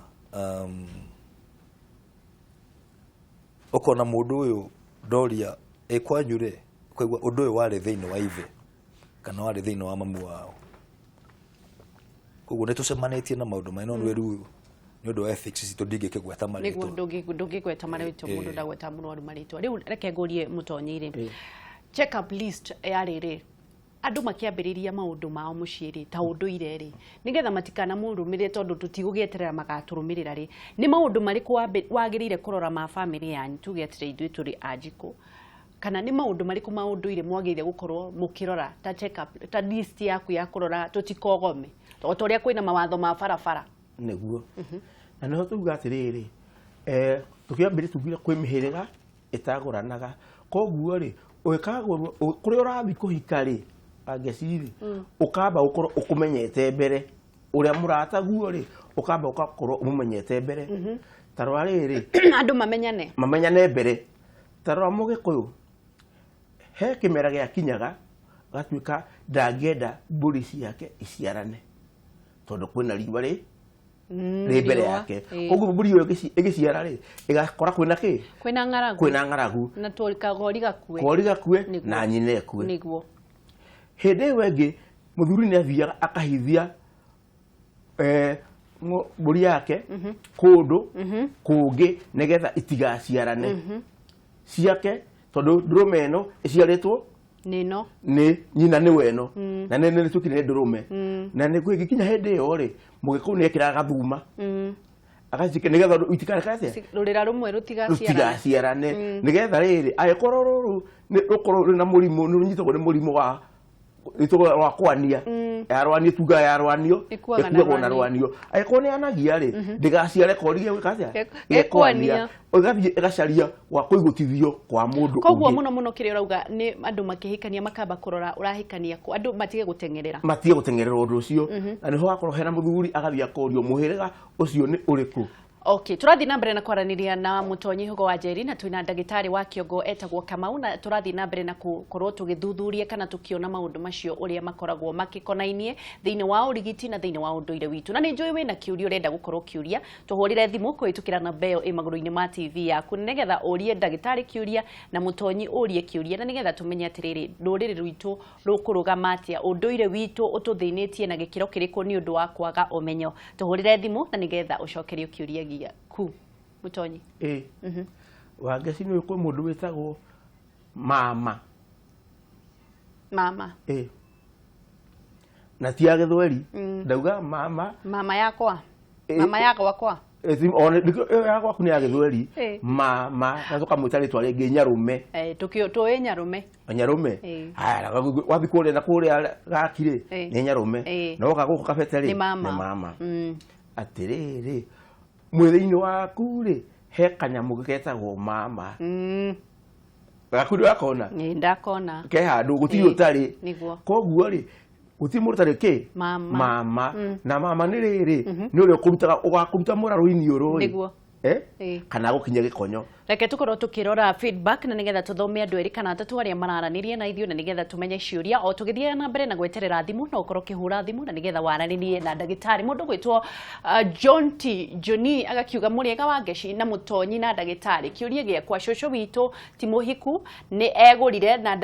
ũkona mũndũ ũyũ ndoria ĩ kwanyu rĩ, ũkaigua ũndũ ũyũ warĩ thĩinĩ wa ithe kana warĩ thĩinĩ wa mamu wao. Koguo nĩ tũcemanĩtie na maũndũ maya, no nĩ rĩu nĩ ũndũ wa ethics citũ ndingĩkĩgweta nĩguo marĩtwa. Ndũngĩgweta marĩtwa, mũndũ ndagweta mũrwaru marĩtwa. Rĩu reke ngũrie mũtonyi rĩ, check up list ya rĩrĩ andũ makĩambĩrĩria maũndũ mao mũciĩ rĩ, ta ũndũire rĩ, nĩgetha matikanamũrũmĩrĩre, tondũ tũtigũgĩeterera magatũrũmĩrĩra rĩ, nĩ maũndũ marĩkũ wagĩrĩire kũrora ma bamĩrĩ yanyu? Tuge atĩrĩ, ithuĩ tũrĩ anjikũ, kana nĩ maũndũ marĩkũ ma ũndũire mwagĩrĩire gũkorwo mũkĩrora ta check up, ta list yaku ya kũrora tũtikogome, o ta ũrĩa kwĩna mawatho ma barabara? Nĩguo, na nĩho tuga atĩrĩrĩ, tũkĩambĩrĩria tugire kwĩ mĩhĩrĩga ĩtagũranaga, koguo rĩ, ũgĩkagũrwo kũrĩa ũrathiĩ kũhika rĩ, angeci rĩ, ũkamba gũkorwo ũkũmenyete mbere ũrĩa mũrataguo rĩ, ũkamba ũgakorwo ũmũmenyete mbere. Ta rora rĩrĩ, andũ mamenyane. Mamenyane mbere. Ta rora mũgĩkũyũ, he kĩmera gĩakinyaga gatuĩka ndangĩenda mbũri ciake iciarane tondũ kwĩna riũa rĩ rĩ mbere riũa, yake. Koguo mbũri ĩyo ĩgĩciara rĩ, ĩgakora kwĩna kĩ? Kwĩna ng'aragu. Kwĩna ng'aragu. Na kagori gakue. Kori gakue. Nĩguo. Na nyina ĩkue. Nĩguo. Hĩndĩ ĩyo ĩngĩ mũthuri nĩ athiaga akahithia mbũri yake kũndũ kũngĩ nĩgetha itigaciarane ciake, tondũ ndũrũme ĩno ĩciarĩtwo nĩno nĩ nyina nĩ weno na nĩ nĩ tukire nĩ ndũrũme, na nĩ gũgĩkinya hĩndĩ ĩyo rĩ, mũgĩkũyũ nĩ ekĩraga gathuma agacike nĩgetha itikareka atĩa? Rũrĩra rũmwe rũtigaciarane. Rũtigaciarane, nĩgetha rĩrĩ, angĩkorwo rũrũ nĩ rũkorwo rwĩna mũrimũ, nĩ rũnyitagwo nĩ mũrimũ wa rĩtagwo wa kwania, yarwanio, tuga yarwanio. Ĩkuaga na ĩkuagwo na rwanio. rwanio. Angĩkorwo nĩ yanagia rĩ, ndĩgaciare kori gĩgwĩka atĩa? Gĩkwania. Ĩgathiĩ ĩgacaria gwa kũigũtithio kwa mũndũ Koguo ũngĩ. Mũno mũno kĩrĩa ũrauga nĩ andũ makĩhikania makamba kũrora ũrahikania kũ, andũ matige gũteng'erera. Matige gũteng'erera ũndũ ũcio, na nĩho hakorwo hena mũthuri agathiĩ akorio mũhĩrĩga ũcio nĩ ũrĩkũ. Okay, tũrathiĩ na mbere na kwaranĩria na mũtonyi Hugo wa Njeri, na twĩna ndagĩtarĩ wa kĩongo etagwo Kamau, na tũrathiĩ na mbere na gũkorwo tũgĩthuthuria kana tũkĩona maũndũ macio ũrĩa makoragwo makĩkonainie thĩinĩ wa ũrigiti na thĩinĩ wa ũndũire witũ. Na nĩ njũĩ wĩna kĩũria ũrenda gũkorwo ũkĩũria, tũhũrĩre thimũ kũhĩtũkĩra namba ĩyo ĩ magũrũ-inĩ ma TV yaku, nĩgetha ũrie ndagĩtarĩ kĩũria na mũtonyi ũrie kĩũria, na nĩgetha tũmenye atĩrĩrĩ, rũrĩrĩ rwitũ rũkũrũgama atĩa, ũndũire witũ ũtũthĩnĩtie na gĩkĩro kĩrĩkũ nĩ ũndũ wa kwaga ũmenyo. Tũhũrĩre thimũ na nĩgetha ũcokerio kĩũria gĩaku, mũtonyi. Ĩ wangeci, nĩ kwĩ mũndũ wĩtagwo mama. Mama. Ĩ, na ti ya gĩthweri, ndauga mama. Mama yakwa. Ĩ, mama ya gwakwa. Ĩ, ona ĩyo ya gwaku nĩ ya gĩthweri. Ĩ. Mama na tũkamwĩta rĩtwa rĩngĩ nyarũme. Eh, tukio tũĩ nyarume. Nyarũme. Ĩ. Haya, wathi kũrĩa na kũrĩa gaki rĩ, Ĩ. nĩ nyarũme. Ĩ. Na woka gũkũ kabete rĩ, nĩ mama. Nĩ mama. Atĩrĩrĩ, mwĩrĩ-inĩ waku rĩ, he kanyamũ getagwo mama. Gaku ndũgakona? Nĩ ndakona. Ke handũ gũtirĩ Ĩ, ũtarĩ. Nĩguo. Koguo rĩ, gũtirĩ mũndũ ũtarĩ kĩ? Mama. Mama. Na mama nĩ rĩrĩ, nĩ ũrĩa ũkũrutaga, ũgakũruta mũrarũ-inĩ ũrũ ĩ. Nĩguo. Kana gũkinya gĩkonyo. Reke tukorwo tukirora feedback na nigetha tuthome andu eri kana atatu aria mararanirie na ithuĩ na nigetha tumenye ciũria o tũgĩthiaga na mbere na gweterera thimũ no ũkorwo ũkĩhũra thimũ na nigetha waranĩrie na ndagĩtarĩ. Mũndũ gwĩtwo John T Johnny agakiuga mũrĩega wa Ngeci na mũtonyi na ndagĩtarĩ, kĩũria gĩakwa, cũcũ witũ ti mũhiku nĩ egũrire na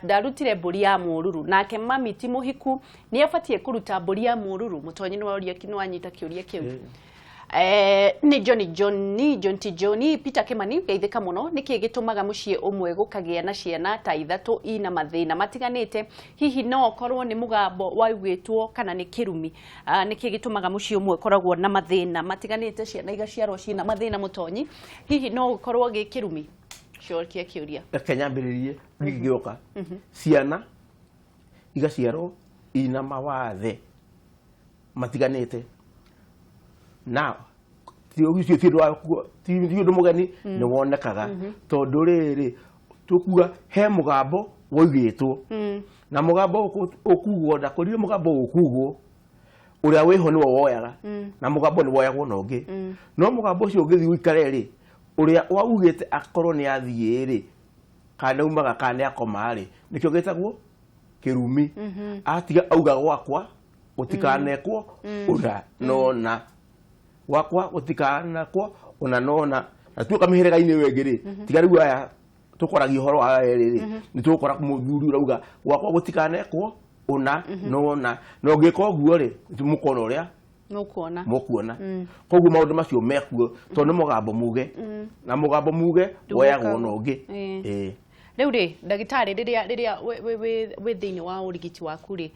ndarutire mbũri ya mũruru, nake mami ti mũhiku nĩ abatiĩ kũruta mbũri ya mũruru? Mũtonyi nĩ waũria, nĩ wanyita kĩũria kĩu. Nĩ Johnny Johnny John T Johnny Peter Kimani geithĩka mũno, nĩkĩ gĩtũmaga mũciĩ ũmwe gũkagĩa na ciana ta ithatũ ina mathĩna matiganĩte? Hihi no ũkorwo nĩ mũgambo waugĩtwo kana nĩ kĩrumi? Nĩkĩ gĩtũmaga mũciĩ ũmwe ũkoragwo na mathĩna matiganĩte, ciana igaciarwo ciĩna mathĩna? Mũtonyi, hihi no ũkorwo gĩ kĩrumi? Cokia kĩũria. Reke nyambĩrĩrie gĩgĩũka. Ciana igaciarwo ina mawathe matiganĩte, na ti ũcio ti ũndũ mũgeni, nĩ wonekaga tondũ rĩrĩ tũkuga he mũgambo woigĩtwo na mũgambo ũkugwo ndakũrire, mũgambo ũkugwo ũrĩa wĩho nĩwe woyaga na mũgambo nĩ woyagwo na ũngĩ, no mũgambo ũcio ũngĩthiĩ ũikare rĩ, ũrĩa waugĩte akorwo nĩ athiĩ rĩ, kana nĩ aumaga kana nĩ akoma rĩ, nĩkĩo gĩtagwo kĩrumi. Atiga auga gwakwa gũtikanekwo ũna nona, gwakwa gũtikanekwo ũna nona, na tuoka mĩhĩrĩga-inĩ ĩyo ĩngĩ rĩ, tiga rĩu aya tũkoragia ũhoro wa erĩ rĩ, nĩ tũgũkora mũthuri ũrauga gwakwa gũtikanekwo ũna nona, na ũngĩka ũguo rĩ, mũkona ũrĩa mũkuona mũkuona. Koguo maũndũ macio mekuo tondũ nĩ mũgambo muge, na mũgambo muge woyagwo na ũngĩ. Rĩu rĩ, ndagĩtarĩ, rĩrĩa wĩ thĩinĩ wa ũrigiti waku rĩ,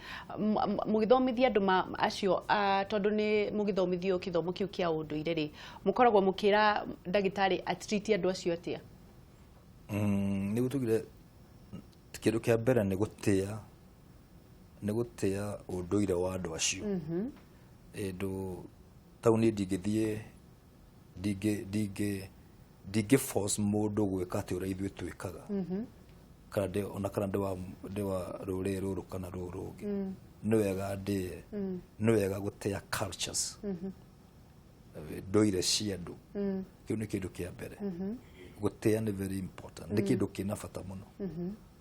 mũgĩthomithia andũ acio, tondũ nĩ mũgĩthomithio kĩthomo kĩu kĩa ũndũire rĩ, mũkoragwo mũkĩra ndagĩtarĩ atreat andũ acio atĩa? Nĩguo tugire kĩndũ kĩa mbere nĩ gũtĩa, nĩ gũtĩa ũndũire wa andũ acio. Ĩndũ tau niĩ ndingĩthiĩ ndingĩ force mũndũ gwĩka atĩ ũrĩa ithuĩ twĩkaga, kana ona kana ndĩ wa rũrĩrĩ rũrũ kana rũrũ rũngĩ. Nĩ wega ndĩe, nĩ wega gũtĩa cultures, ndũire cia andũ. Kĩu nĩ kĩndũ kĩa mbere. Gũtĩa nĩ very important, nĩ kĩndũ kĩna bata mũno,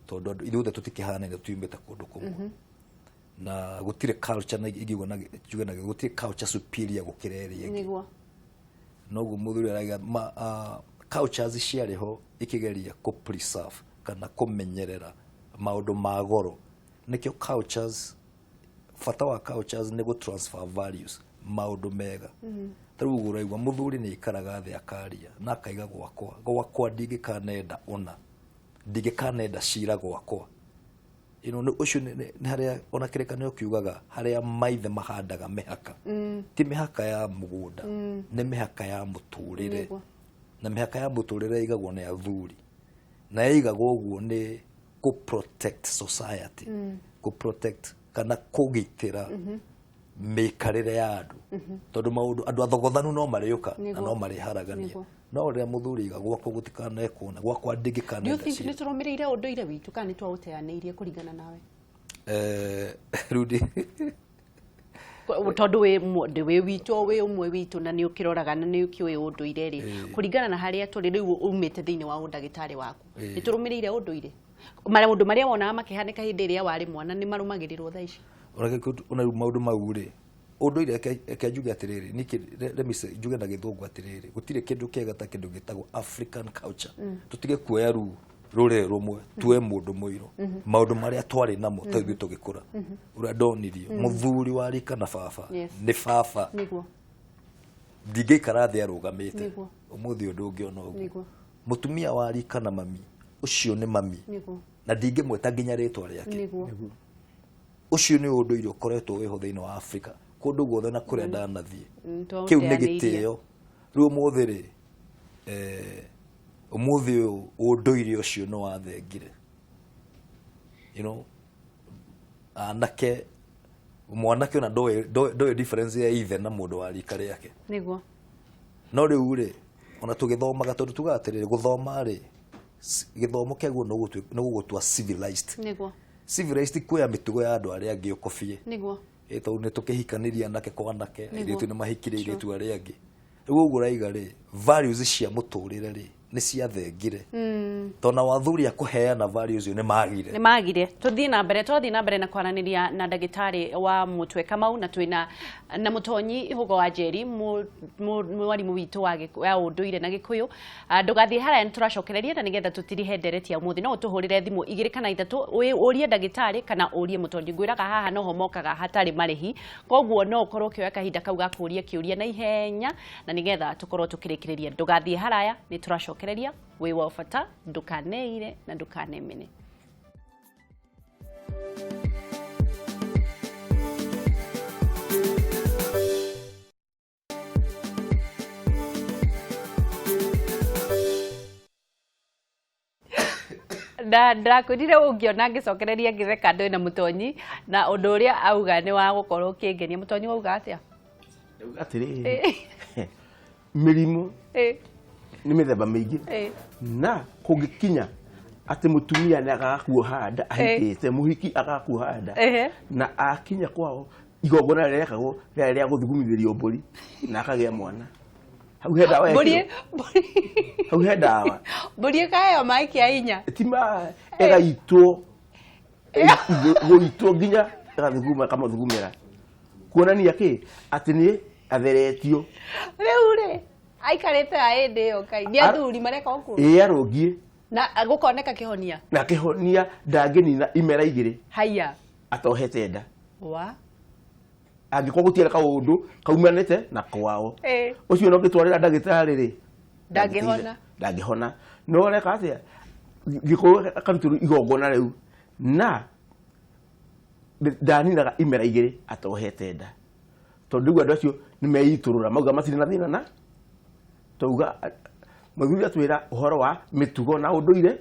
tondũ andũ ithuothe tũtikĩhanaine, tuumĩte kũndũ kũmwe, na gũtirĩ culture na ingiuga na njuge na gũtirĩ culture superior gũkĩra ĩrĩa ĩngĩ. Noguo mũthuri arauga cultures ciarĩ ho ikĩgeria kũ preserve kana kũmenyerera maũndũ ma goro. Nĩkĩo cultures, bata wa cultures nĩ gũ transfer values, maũndũ mega. Ta rĩu ũguo ũraigua mũthuri nĩ aikaraga thĩ akaria na akaiga gwakwa ndingĩkanenda ũna, ndingĩkanenda cira gwakwa. You know, ũcio nĩ harĩa ona kĩrĩkanĩro kiugaga harĩa maithe mahandaga mĩhaka. Ti mĩhaka ya mũgũnda, nĩ mĩhaka ya mũtũrĩre. Na mĩhaka ya mũtũrĩre ĩigagwo nĩ athuri, na ĩigagwo ũguo nĩ kũ protect society, kũ protect kana kũgitĩra mĩikarĩre ya andũ, tondũ maũndũ andũ athogothanu no marĩũka na no marĩharagania. No rĩrĩa mũthuri aiga gwakwa gũtikanekwo na gwakwa ndingĩkanenda. Do you think nĩ tũrũmĩrĩire ũndũire witũ kana nĩ twaũteanĩirie kũringana nawe? Rudi tondũ wĩ witũ wĩ ũmwe witũ na nĩ ũkĩroraga na nĩ ũkĩũĩ ũndũire rĩ, kũringana na harĩa tũrĩ rĩu umĩte thĩinĩ wa ũndagĩtarĩ waku, nĩ tũrũmĩrĩire ũndũire? Maũndũ marĩa wonaga makĩhanĩka hĩndĩ ĩrĩa warĩ mwana nĩ marũmagĩrĩrwo thaa ici? Ona rĩu maũndũ mau rĩ, ũndũire, reke njuge atĩrĩrĩ, nĩkĩ let me say, njuge na gĩthũngũ atĩrĩrĩ, gũtirĩ kĩndũ kĩega ta kĩndũ gĩtagwo African culture. Tũtige kuoya rĩu rũrĩrĩ rũmwe, tuoe mũndũ mũirũ, maũndũ marĩa twarĩ namo ta ithuĩ tũgĩkũra, ũrĩa ndonirio mũthuri wa rika na baba nĩ baba, ndingĩikara thĩ arũgamĩte. Ũmũthĩ ũyũ ndũngĩona ũguo. Mũtumia wa rika na mami, ũcio nĩ mami, na ndingĩmwĩta nginya rĩtwa rĩake. Ũcio nĩ ũndũire ũkoretwo wĩho thĩinĩ wa Afrika kũndũ guothe na kũrĩa ndanathiĩ. Kĩu nĩ gĩtĩo. Rĩu ũmũthĩ rĩ, ũmũthĩ ũyũ ũndũire ũcio nĩ wathengire. You know, anake, mwanake ona ndoĩ difference ya ithe na mũndũ wa rika rĩake. Nĩguo. No rĩu rĩ, ona tũgĩthomaga, tondũ tugaga atĩrĩrĩ, gũthoma rĩ, gĩthomo kĩaguo nĩ gũgũtua civilized. Nĩguo. Civilized kuoya mĩtugo ya andũ arĩa angĩ ũkobie. Nĩguo. Tondũ nĩ tũkĩhikanĩria anake kwa anake, airĩtu nĩ mahikirie airĩtu arĩa angĩ. Rĩu ũguo ũraiga rĩ, values cia mũtũrĩre rĩ nĩ ciathengire, tondũ na athuri a kũheana values nĩ magire. Nĩ magire. Tuthiĩ na mbere, twathiĩ na mbere na kwaranĩria na ndagĩtarĩ wa mũtwe Kamau, na twĩna na mũtonyi Hugo wa Njeri, mwarimũ witũ wa ũndũire na Gĩkũyũ. Ndũgathiĩ haraya, nĩ tũracokereria na nĩgetha tũtirihe ndereti ya ũmũthĩ. No ũtũhũrĩre thimũ 2 kana 3, ũrie ndagĩtarĩ kana ũrie mũtonyi. Ngwĩraga haha noho mokaga hatarĩ marĩhi, koguo no ũkorwo ũkĩoya kahinda kau ga kũũria kĩũria na ihenya na nĩgetha tũkorwo tũkĩrĩkĩrĩria. Ndũgathiĩ haraya, nĩ tũracokereria. Wĩ wa bata, ndũkaneire na ndũkanemene. Na ndakwĩrire ũngĩona ngĩcokereria ngĩtheka ndĩ na mũtonyi, na ũndũ ũrĩa auga nĩ wa gũkorwo ũkĩngenia. Mũtonyi, wauga atĩa? Ndauga atĩrĩrĩ, mĩrimũ nĩ mĩthemba mĩingĩ, na kũngĩkinya atĩ mũtumia nĩ agakuoha nda ahikĩte, mũhiki agakuoha nda na akinya kwao igongona rĩrekagwo rĩarĩ rĩa gũthugumithĩrio mbũri na akagĩa mwana, hau he ndawa Mbũri yekĩrwo. Hau he ndawa. Mbũri ĩkaheo maĩ kĩa hinya. Tima ĩgaitwo gũitwo nginya ĩgathuguma, ĩkamũthugumĩra, kuonania kĩ atĩ nĩ atheretio. Rĩu rĩ, aikarĩte ha hĩndĩ ĩyo kai nĩ athuri mareka ũguo? Ĩĩ, arũngiĩ. Na gũkoneka kĩhonia. Na kĩhonia, ndangĩnina imera 2 Haiya. atohete nda. Wa Angĩkorwo gũtirĩ kaũndũ kaumanĩte na kwao, ũcio no ngĩtwarĩra ndagĩtarĩ rĩ, Ndangĩhona. Ndangĩhona. No areka atĩa? Gĩkũyũ akarutĩrwo igongona rĩu na ndaninaga imera 2 atohete nda, tondũ rĩu andũ acio nĩ meitũrũra mauga matirĩ na thĩna, na tauga mũthuri atwĩra ũhoro wa mĩtugo na ũndũire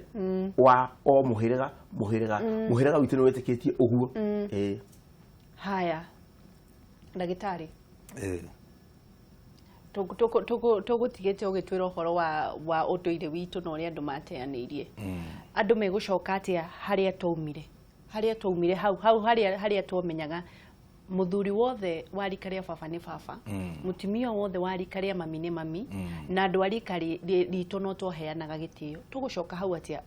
wa o mũhĩrĩga mũhĩrĩga. Mũhĩrĩga witũ nĩ wĩtĩkĩtie ũguo. Ĩĩ. Haya, ndagĩtarĩ, Eh. tũgũtigĩte ũgĩtwĩra ũhoro wa ũndũire witũ na ũrĩa andũ mateanĩirie. Andũ megũcoka atĩa harĩa twaumire? Harĩa twaumire, hau hau harĩa twamenyaga mũthuri wothe wa rika rĩa baba nĩ baba, mũtumia wothe wa rika rĩa mami nĩ mami, na andũ a rika ritũ no twaheanaga gĩtĩo. Tũgũcoka hau atĩa,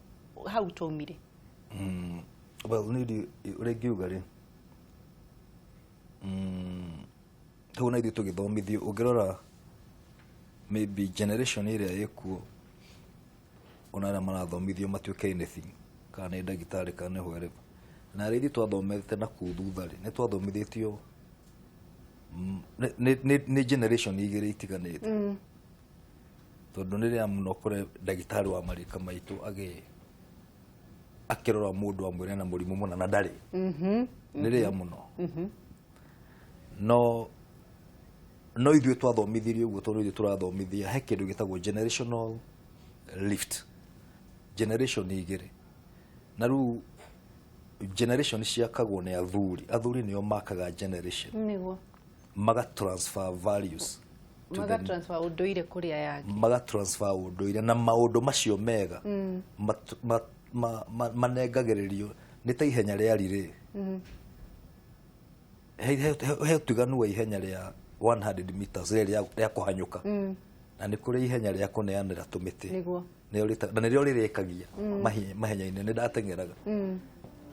hau twaumire? Well, niĩ ũrĩa ingiuga rĩ, hau na ithuĩ tũgĩthomithio, ũngĩrora maybe generation ĩrĩa ĩkuo, ona arĩa marathomithio matuĩke anything, kana nĩ ndagĩtarĩ kana nĩ whatever, na arĩa ithuĩ twathomete na kũu thutha rĩ, nĩ twathomithĩtio nĩ generation igĩrĩ itiganĩte, tondũ nĩ rĩa mũno kũre ndagĩtarĩ wa marika maitũ akĩrora mũndũ amwĩre na mũrimũ mũna na ndarĩ. Nĩ rĩa mũno, no ithuĩ twathomithirio ũguo, tondũ ithuĩ tũrathomithia he kĩndũ gĩtagwo generational lift, generation igĩrĩ. Na rĩu generation ciakagwo nĩ athuri. Athuri nĩo makaga generation. Nĩguo. Maga transfer values to Maga transfer ũndũire kũrĩ aya angĩ. Maga transfer ũndũire na maũndũ macio mega manengagĩrĩrio nĩ ta ihenya rĩa relay. He ũtiganu wa ihenya rĩa 100 meters rĩrĩa rĩa kũhanyũka, na nĩ kũrĩ ihenya rĩa kũneanĩra tũmĩtĩ. Na nĩrĩo rĩrĩkagia mahenya-inĩ. Nĩ ndateng'eraga.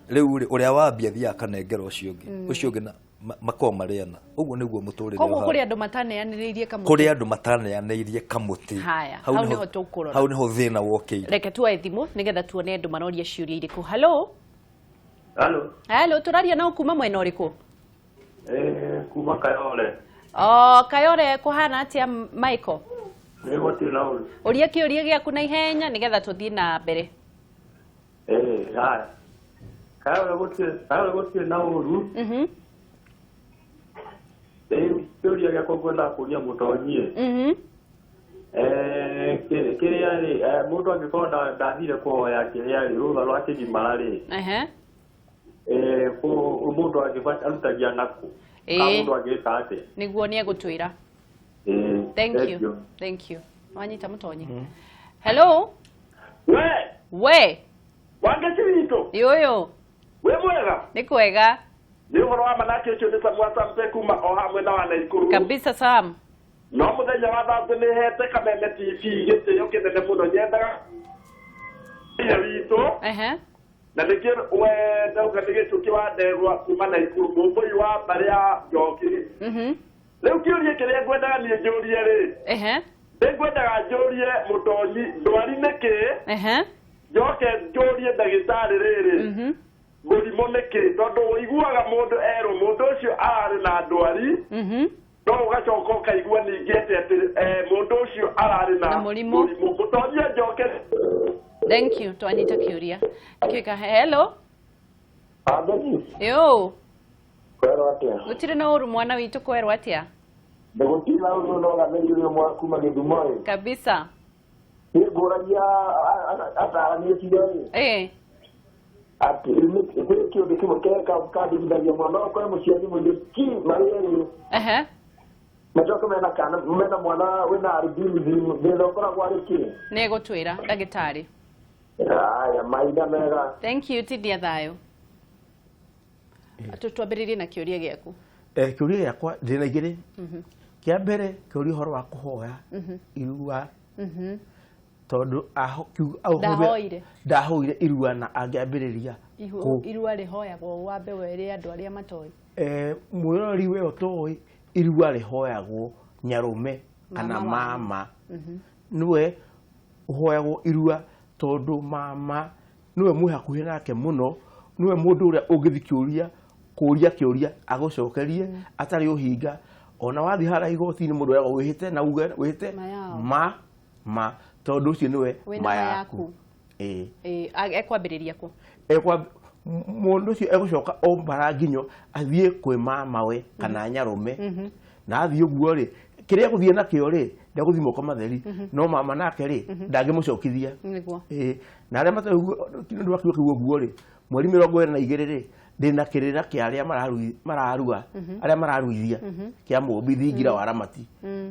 Rĩu rĩ, ũrĩa wambia athiaga akanengera ũcio ũngĩ, ũcio ũngĩ, na makoragwo marĩ ana. Ũguo nĩguo mũtũrĩre Koguo ũhana. Kũrĩ andũ mataneanĩrĩirie kamũtĩ. Kũrĩ andũ mataneanĩirie kamũtĩ. Haya, hau nĩho tũkũrora. Hau nĩho thĩna wokĩire. Reke tuoe thimũ nĩgetha tuone andũ maroria ciũria irĩkũ. Hello. Halo. Hello, tũraria nao kuma mwena ũrĩkũ? Kuma Kayole. O, Kayole kũhana atĩa, Michael? Nĩ gũtirĩ na ũru. Ũria kĩũria gĩaku na ihenya nĩgetha tũthiĩ na mbere. Haya. Kayole gũtirĩ na ũru. Rĩu kĩũria gĩakwa ngwendaga kũria mũtonyie. Kĩrĩa rĩ, mũndũ angĩkorwo ndathire kũhoya kĩrĩa rĩ, rũtha rwa kĩgimara rĩ. Mũndũ angĩbata arutagia nakũ? Kana mũndũ angĩka atĩa? Nĩguo nĩ egũtwĩra. Thank you. Thank you. Wanyita mũtonyi. Hello. We. We. Wangeci witũ. Yũyũ. Wĩ mwega? Nĩ kwega. Nĩ ũhoro wa manake ũcio nĩ Samu wa Sampe kuma o hamwe na wa Naikuru. Kabisa, Sam. No mũthenya wa thatũ nĩ hete Kameme TV gĩtĩo kĩnene mũno nyendaga ya witũ. Na nĩkĩo we ndauga nĩ gĩcũkĩ wa ndegwa kuma Naikuru mũmbũi wa mbarĩ ya Njoki. Rĩu kĩũria kĩrĩa ngwendaga niĩ njũrie rĩ, nĩngwendaga njũrie mũtonyi ndwari nĩkĩ, njoke njũrie ndagĩtarĩ rĩrĩ mũrimũ nĩkĩ, tondũ ũiguaga mũndũ erwo mũndũ ũcio ararĩ na ndwari, no ũgacoka ũkaigua ningĩ atĩ mũndũ ũcio ararĩ na mũrimũ. Mũtonyi njoke. Thank you. Twanyita kĩũria. Kĩka hello. Yo. Kwerwo atĩa? Gũtirĩ na ũru mwana witũ, kwerwo atĩa? Ndĩgũtirĩ na ũru no gatheririo mwa kuma Gĩthumo ĩ. Kabisa. Nĩngũragia atarani acio ĩ. Atĩ kwĩ kĩũndũ kĩmwe kandĩkithagia mũno, no ũkore mũciari mũirũ ki marĩ erĩ. Macoke mena kana mena mwana wĩna albinism, thĩna ũkoragwo arĩ kĩ? Nĩegũtwĩra ndagĩtarĩ. Haya, mahinda mega. Thank you, tindia thayũ. Twambĩrĩrie na kĩũria gĩaku. Kĩũria gĩakwa ndĩna igĩrĩ. Kĩa mbere kĩũria ũhoro wa kũhoya irua, tondũ ndahoire irua na angĩambĩrĩria irua rĩhoyagwo wambe were andũ arĩa matoĩ. Mwĩrori we ũtoĩ, irua rĩhoyagwo nyarũme kana mama. Nĩwe ũhoyagwo irua tondũ mama nĩwe mwĩ hakuhĩ nake mũno, nĩwe mũndũ ũrĩa ũngĩthiĩ kĩũria kũria kĩũria agũcokerie atarĩ ũhinga. Ona wathiĩ harĩa igoti-inĩ mũndũ eragwo wĩhĩte na uge wĩhĩte ma tondũ ũcio nĩwe ma yaku. Ekwambĩrĩria kũ? Mũndũ ũcio egũcoka o mbara nginyo athiĩ kwĩ mamawe kana nyarũme, na athiĩ ũguo rĩ, kĩrĩa egũthiĩ nakĩo rĩ, ndegũthiĩ moko matheri, no mama nake rĩ ndangĩmũcokithia. Na arĩa matoĩ nĩ ũndũ wa kiugo kĩu ũguo rĩ, mweri 22 rĩ, ndĩna kĩrĩra kĩa arĩa mararua, arĩa mararuithia kĩa mũmbi thingira wa Ramati,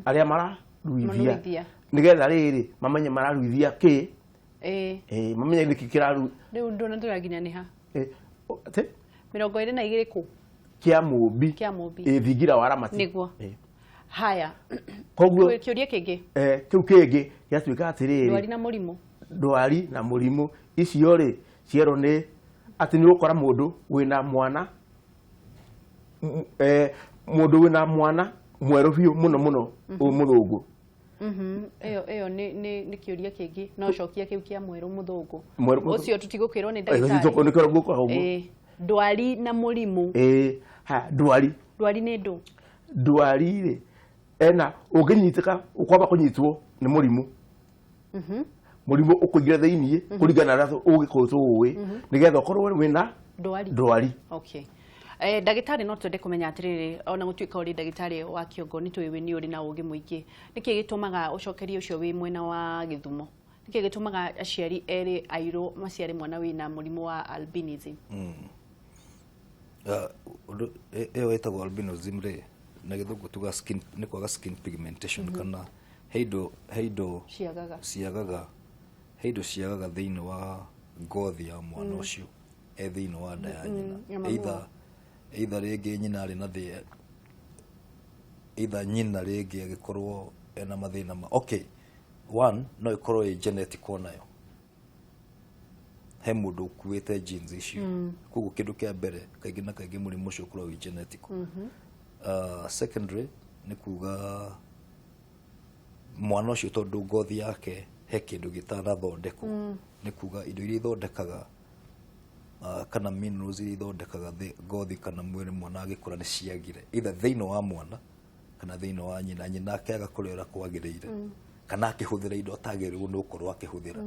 arĩa mararuithia nĩgetha rĩrĩ mamenye mararuithia kĩ, mamenye nĩkĩ kĩraru. Rĩu ndona tũraginya nĩ ha? 22 kũ? Kĩa mũmbi. Kĩa mũmbi. Thingira wa Ramati. Nĩguo. Haya. Koguo kĩũria kĩngĩ. Kĩu kĩngĩ gĩatuĩka atĩrĩrĩ, ndwari na mũrimũ. Ndwari na mũrimũ icio rĩ cierwo nĩ atĩ nĩ ũgũkora mũndũ wĩna mwana, mũndũ wĩna mwana mwerũ biũ mũno mũno mũthũngũ. Ĩyo nĩ kĩũria kĩngĩ, no cokia kĩu kĩa mwerũ mũthũngũ. Ũcio tũtigũkĩrwo nĩ ndagĩtarĩ. Ndwari na mũrimũ. Ndwari. Ndwari nĩ ndũ? Ndwari rĩ ena ũngĩnyitĩka ũkwamba kũnyitwo nĩ mũrimũ. Mũrimũ ũkũingĩra thĩiniĩ kũringana na ũrĩa ũgĩkũyũ tũĩ, nĩgetha ũkorwo wĩna ndwari. Okay. Ndagĩtarĩ, no twende kũmenya atĩrĩrĩ, ona gũtuĩka ũrĩ ndagĩtarĩ wa kĩongo nĩ tũĩ nĩ ũrĩ na ũgĩ mũingĩ, nĩkĩ gĩtũmaga ũcokerie ũcio wĩ mwena wa Gĩthumo, nĩkĩ gĩtũmaga aciari erĩ airũ maciare mwana wĩna mũrimũ wa albinism? Ĩyo ĩtagwo albinism rĩ, na gĩthũngũ tuga skin, nĩ kwaga skin pigmentation, kana he indo ciagaga, he indo ciagaga thĩinĩ wa ngothi ya mwana ũcio e thĩinĩ wa nda ya nyina. Either rĩngĩ nyina arĩ na thĩna, either nyina rĩngĩ agĩkorwo ena mathĩna ma okay, one no ĩkorwo ĩ genetic onayo, he mũndũ ũkuĩte genes icio, koguo kĩndũ kĩa mbere kaingĩ na kaingĩ mũrimũ ũcio ũkoragwo wĩ genetic. Secondary nĩ kuga mwana ũcio tondũ ngothi yake he kĩndũ gĩtanathondekwo, nĩ kuga indo iria ithondekaga kana minerals iria ithondekaga ngothi kana mwĩrĩ mwana agĩkũra nĩ ciagire, either thĩinĩ wa mwana kana thĩinĩ wa nyina, nyina akĩaga kũrĩa ũrĩa kwagĩrĩire, kana akĩhũthĩra indo atagĩrĩirwo nĩ gũkorwo akĩhũthĩra,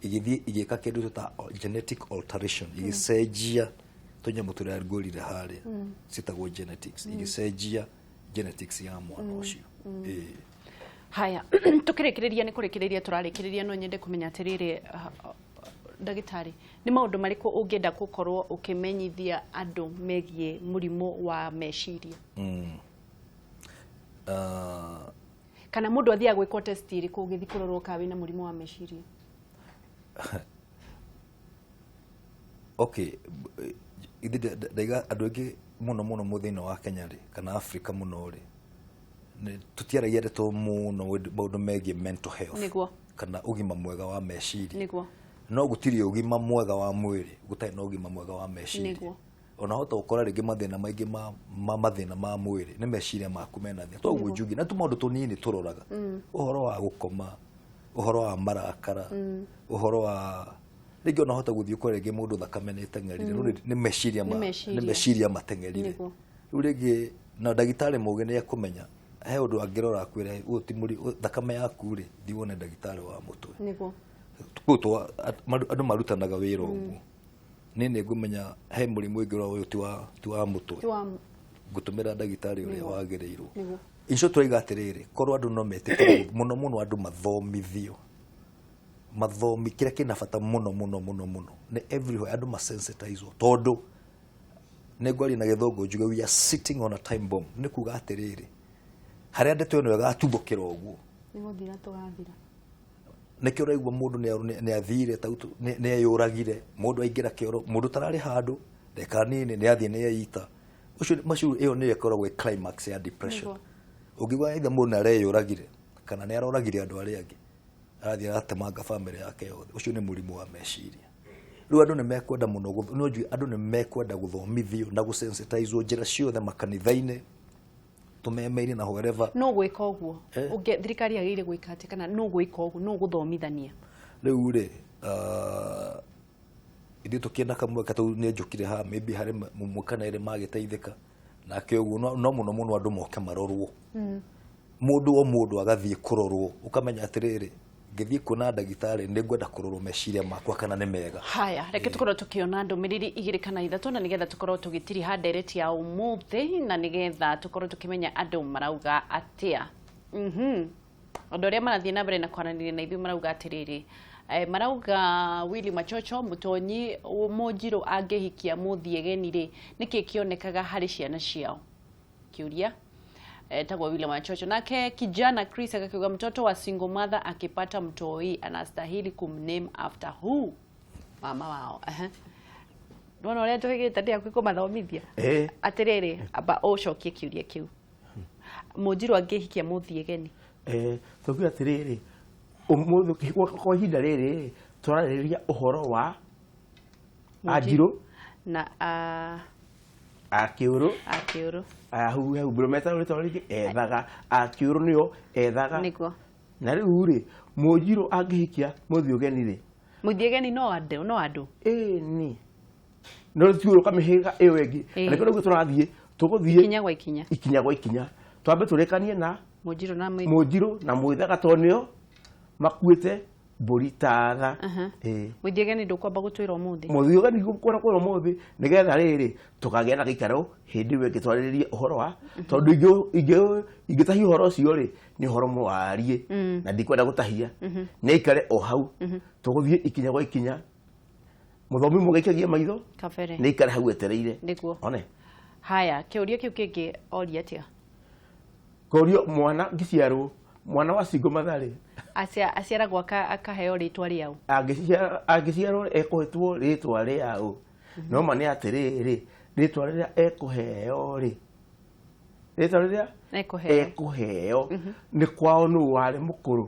igĩthiĩ igĩka kĩndũ ta genetic alteration, igĩcenjia tũnyamũ tũrĩa ngwĩrire harĩa ciĩtagwo genetics, igĩcenjia genetics ya mwana ũcio. Haya, tukĩrĩkĩrĩria nĩ kũrĩkĩrĩria tũrarĩkĩrĩria, no nyende kũmenya atĩrĩrĩ, ndagĩtarĩ, nĩ maũndũ marĩkũ ũngĩenda gũkorwo ũkĩmenyithia andũ megiĩ mũrimũ wa meciria? Kana mũndũ athiaga gwĩkwo test ĩrĩkũ ũgĩthiĩ kũrorwo kana wĩna mũrimũ wa meciria? Okay, ndaiga andũ aingĩ mũno mũno thĩinĩ wa Kenya rĩ, kana Afrika mũno rĩ, Tũtiaragia ndeto mũno maũndũ megiĩ mental health. Nĩguo. Kana ũgima mwega wa meciria. Nĩguo. No gũtirĩ ũgima mwega wa mwĩrĩ gũtarĩ na ũgima mwega wa meciria. Nĩguo. Ona hota gũkora rĩngĩ mathĩna maingĩ ma mathĩna ma mwĩrĩ nĩ meciria maku mena thĩna. Toguo njugi na tũmaũndũ tũnini tũroraga. Ũhoro wa gũkoma, ũhoro wa marakara, ũhoro wa rĩngĩ ona hota gũthiĩ ũkore rĩngĩ mũndũ thakame nĩ ĩteng'erire, no nĩ meciria ma nĩ meciria mateng'erire. Rĩu rĩngĩ na ndagĩtarĩ mũũgĩ nĩ ekũmenya he ũndũ angĩrora akwĩre ũyũ ti thakame yaku rĩ, thiĩ wone ndagĩtarĩ wa mũtwe. Nĩguo. Koguo andũ marutanaga wĩra ũguo. Niĩ nĩ ngũmenya he mũrimũ ũngĩ ũyũ ti wa mũtwe. Ngũtũmĩra ndagĩtarĩ ũrĩa wagĩrĩirwo. Icio tũraiga atĩrĩrĩ, korwo andũ no metĩkĩre mũno mũno andũ mathomithio. Mathomi kĩrĩa kĩna bata mũno mũno mũno mũno nĩ everywhere andũ masensitizwo, tondũ nĩ ngwaria na gĩthũngũ njuge we are sitting on a time bomb. Nĩ kuga atĩrĩrĩ, harĩa ndeto ĩno ĩgatuthũkĩra ũguo nĩ gũthira tũgathira. Nĩkĩo ũraigua mũndũ nĩ athire nĩ eyũragire, mũndũ aingĩra kĩoro, mũndũ ũtararĩ handũ ndagĩka nini nĩ athiĩ nĩ eita. Ũcio macio ĩyo nĩyo ĩkoragwo ĩ climax ya depression. Ũngĩigua either mũndũ nĩ areyũragire kana nĩ aroragire andũ arĩa angĩ, arathiĩ aratemanga bamĩrĩ yake yothe, ũcio nĩ mũrimũ wa meciria. Rĩu andũ nĩ mekwenda mũno, no njũĩ andũ nĩ mekwenda gũthomithio na gũsensitizwo njĩra ciothe makanitha-inĩ, tũmeme-inĩ na wherever. No gwĩka ũguo thirikari yagĩrĩire gwĩka atĩa, kana no gwĩka ũguo, no gũthomithania? Rĩu rĩ, ithuĩ tũkĩenda kamweke tondũ nĩ njũkire haha, maybe harĩ mũmwe kana erĩ magĩteithĩka nake ũguo, no mũno mũno andũ moke marorwo. Mũndũ o mũndũ agathiĩ kũrorwo, ũkamenya atĩrĩrĩ, ngĩthiĩ kuona ndagĩtarĩ nĩ ngwenda kũrorwo meciria makwa kana nĩ mega. Haya, reke tũkorwo tũkĩona ndũmĩrĩri igĩrĩ kana ithatũ, na nĩgetha tũkorwo tũgĩtiriha ndereti ya ũmũthĩ, na nĩgetha tũkorwo tũkĩmenya andũ marauga atĩa. Andũ arĩa marathiĩ na mbere na kwaranĩria na ithuĩ marauga atĩrĩrĩ, marauga Willy Machocho Mũtonyi Mũnjirũ angĩhikia Mũthiegeni rĩ, nĩkĩ kĩonekaga harĩ ciana ciao? Kĩũria tagwa William Machocho. Nake kijana Chris akakiuga mtoto wa single mother akipata mtoi anastahili kumname after who? Mama wao. Ndona ũrĩa tũhĩgĩte ndĩa kwĩkũmathomithia. Atĩrĩrĩ, amba ũcokie kĩũria kĩu. Mũnjirũ angĩhikia Mũthiegeni. Tũkiuga atĩrĩrĩ, ũmũthĩ kwa ihinda rĩrĩ tũrarĩrĩria ũhoro wa Anjirũ na Akĩũrũ. Akĩũrũ. Hau hau mbũrũ metagwo rĩtwa rĩngĩ ethaga Akĩũrũ nĩo ethaga. Nĩguo. Na rĩu rĩ, Mũnjirũ angĩhikia Mũthiũgeni rĩ, Mũthiegeni no andũ, no andũ. Ĩni. No tũtiũrũka mĩhĩrĩga ĩyo ĩngĩ. Na nĩkĩo rĩu tũrathiĩ, tũgũthiĩ ikinya gwa ikinya. Ikinya gwa ikinya. Twambe tũrĩkanie na Mũnjirũ na Mũnjirũ na Mwĩthaga tondũ nĩo makuĩte mbũri tatha. Mũthiegeni ndũkwamba gũtwĩra ũmũthĩ. Mũthiegeni ngũkwĩra kwĩra ũmũthĩ nĩgetha rĩrĩ tũkagĩa na gĩikaro hĩndĩ ĩyo ĩngĩ twarĩrĩrie ũhoro wa, tondũ ingĩtahia ũhoro ũcio rĩ, nĩ ũhoro mũwariĩ na ndikwenda gũtahia. Nĩ aikare o hau. Tũgũthiĩ ikinya gwa ikinya. Mũthomi mũgĩikagia maitho. Kabere. Nĩ aikare hau etereire. Nĩguo. One. Haya, kĩũria kĩu kĩngĩ oria atĩa? Kũrio mwana ngĩciarwo, mwana wa single mother rĩ. Aciaragwo akaheo rĩtwa rĩao. Angĩciarwo ekũhetwo rĩtwa rĩao. No ma nĩ atĩrĩrĩ, rĩtwa rĩrĩa ekũheo rĩ, rĩtwa rĩrĩa ekũheo nĩ kwao nũ warĩ mũkũrũ.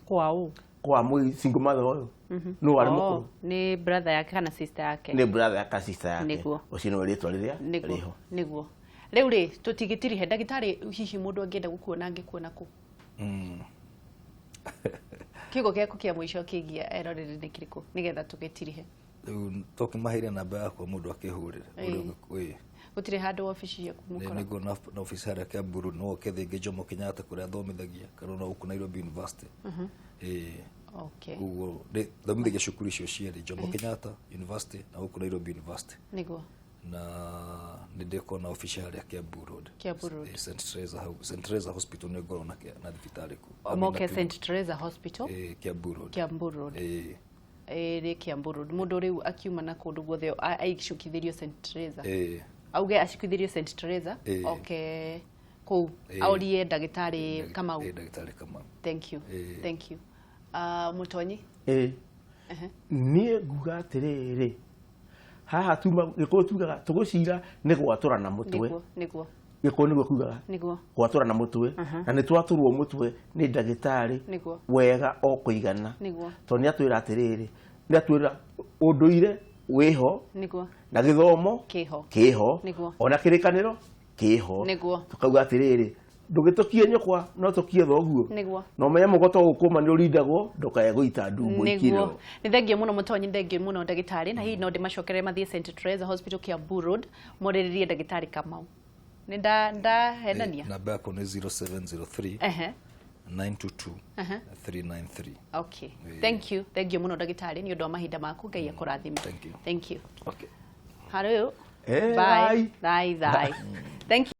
Kwao? Kwa single mother ũyũ. Nũ warĩ mũkũrũ? Nĩ brother yake kana sister yake? Nĩ brother yake kana sister yake. Nĩguo. Ũcio nĩwe rĩtwa rĩrĩa rĩho. Nĩguo. Rĩu rĩ, tũtigĩtirihe ndagĩtarĩ, hihi mũndũ angĩenda gũkuona angĩkuona kũ? Kiugo gĩaku kĩa mũico kĩgiĩ eroreri nĩ kĩrĩkũ nĩgetha tũgĩtirihe? Rĩu tũkĩmaheire namba yakwa mũndũ akĩhũrĩre. Gũtirĩ handũ obici ciaku mũkora? Nĩguo na obici harĩa Kiambu Road, no ũke Thĩngĩ Jomo Kenyatta kũrĩa thomithagia, kana no gũkũ Nairobi University. Koguo thomithagia cukuru icio cierĩ, Jomo Kenyatta University na gũkũ Nairobi University. Nĩguo. Na nĩ ndĩkorwo na obici harĩa Kiambu Road. Kiambu Road. St Teresa hau, St Teresa Hospital nĩ ngorwo na thibitarĩ kũu. Moke St Teresa Hospital? Kiambu Road. Kiambu Road. Ĩrĩ Kiambu Road. Mũndũ rĩu akiuma na kũndũ guothe aicukithĩrio St Teresa. Auge acukithĩrio St Teresa, oke kũu aũrie ndagĩtarĩ Kamau. Ndagĩtarĩ Kamau. Thank you. Thank you. Mũtonyi? Niĩ nguga atĩrĩrĩ, haha tuma gĩkũyũ tugaga tũgũcira nĩ gwatũra na mũtwe. Nĩguo, nĩguo. Gĩkũyũ nĩguo kugaga. Nĩguo. Gwatũra na mũtwe, na nĩ twatũrwo mũtwe nĩ ndagĩtarĩ. Nĩguo. Wega o kũigana. Nĩguo. Tondũ nĩ atwĩra atĩrĩrĩ, nĩ atwĩra ũndũire wĩho. Nĩguo. Na gĩthomo kĩho. Kĩho. Nĩguo. Ona kĩrĩkanĩro kĩho. Nĩguo. Tukauga atĩrĩrĩ, ndũgĩtũkie nyũkwa no tũkie thoguo. Nĩguo. Na ũmenye mũgoto gũkũma nĩ ũrindagwo, ndũkae gũita ndumbo Nĩguo. ikirwo. Nĩ thengio mũno mũtonyi, thengio mũno ndagĩtarĩ, na hihi no ndĩmacokerere mathiĩ St Teresa Hospital, Kiambu Road, morĩrĩrie ndagĩtarĩ Kamau. Nĩ ndahenania? Namba yakwa nĩ 0703 922 393. Okay, thank you, thengio mũno ndagĩtarĩ nĩ ũndũ wa mahinda maku. Ngai akũrathime. Thank you. Thank you. Okay. Harũ. Eh, bye. bye. Bye bye, thank you.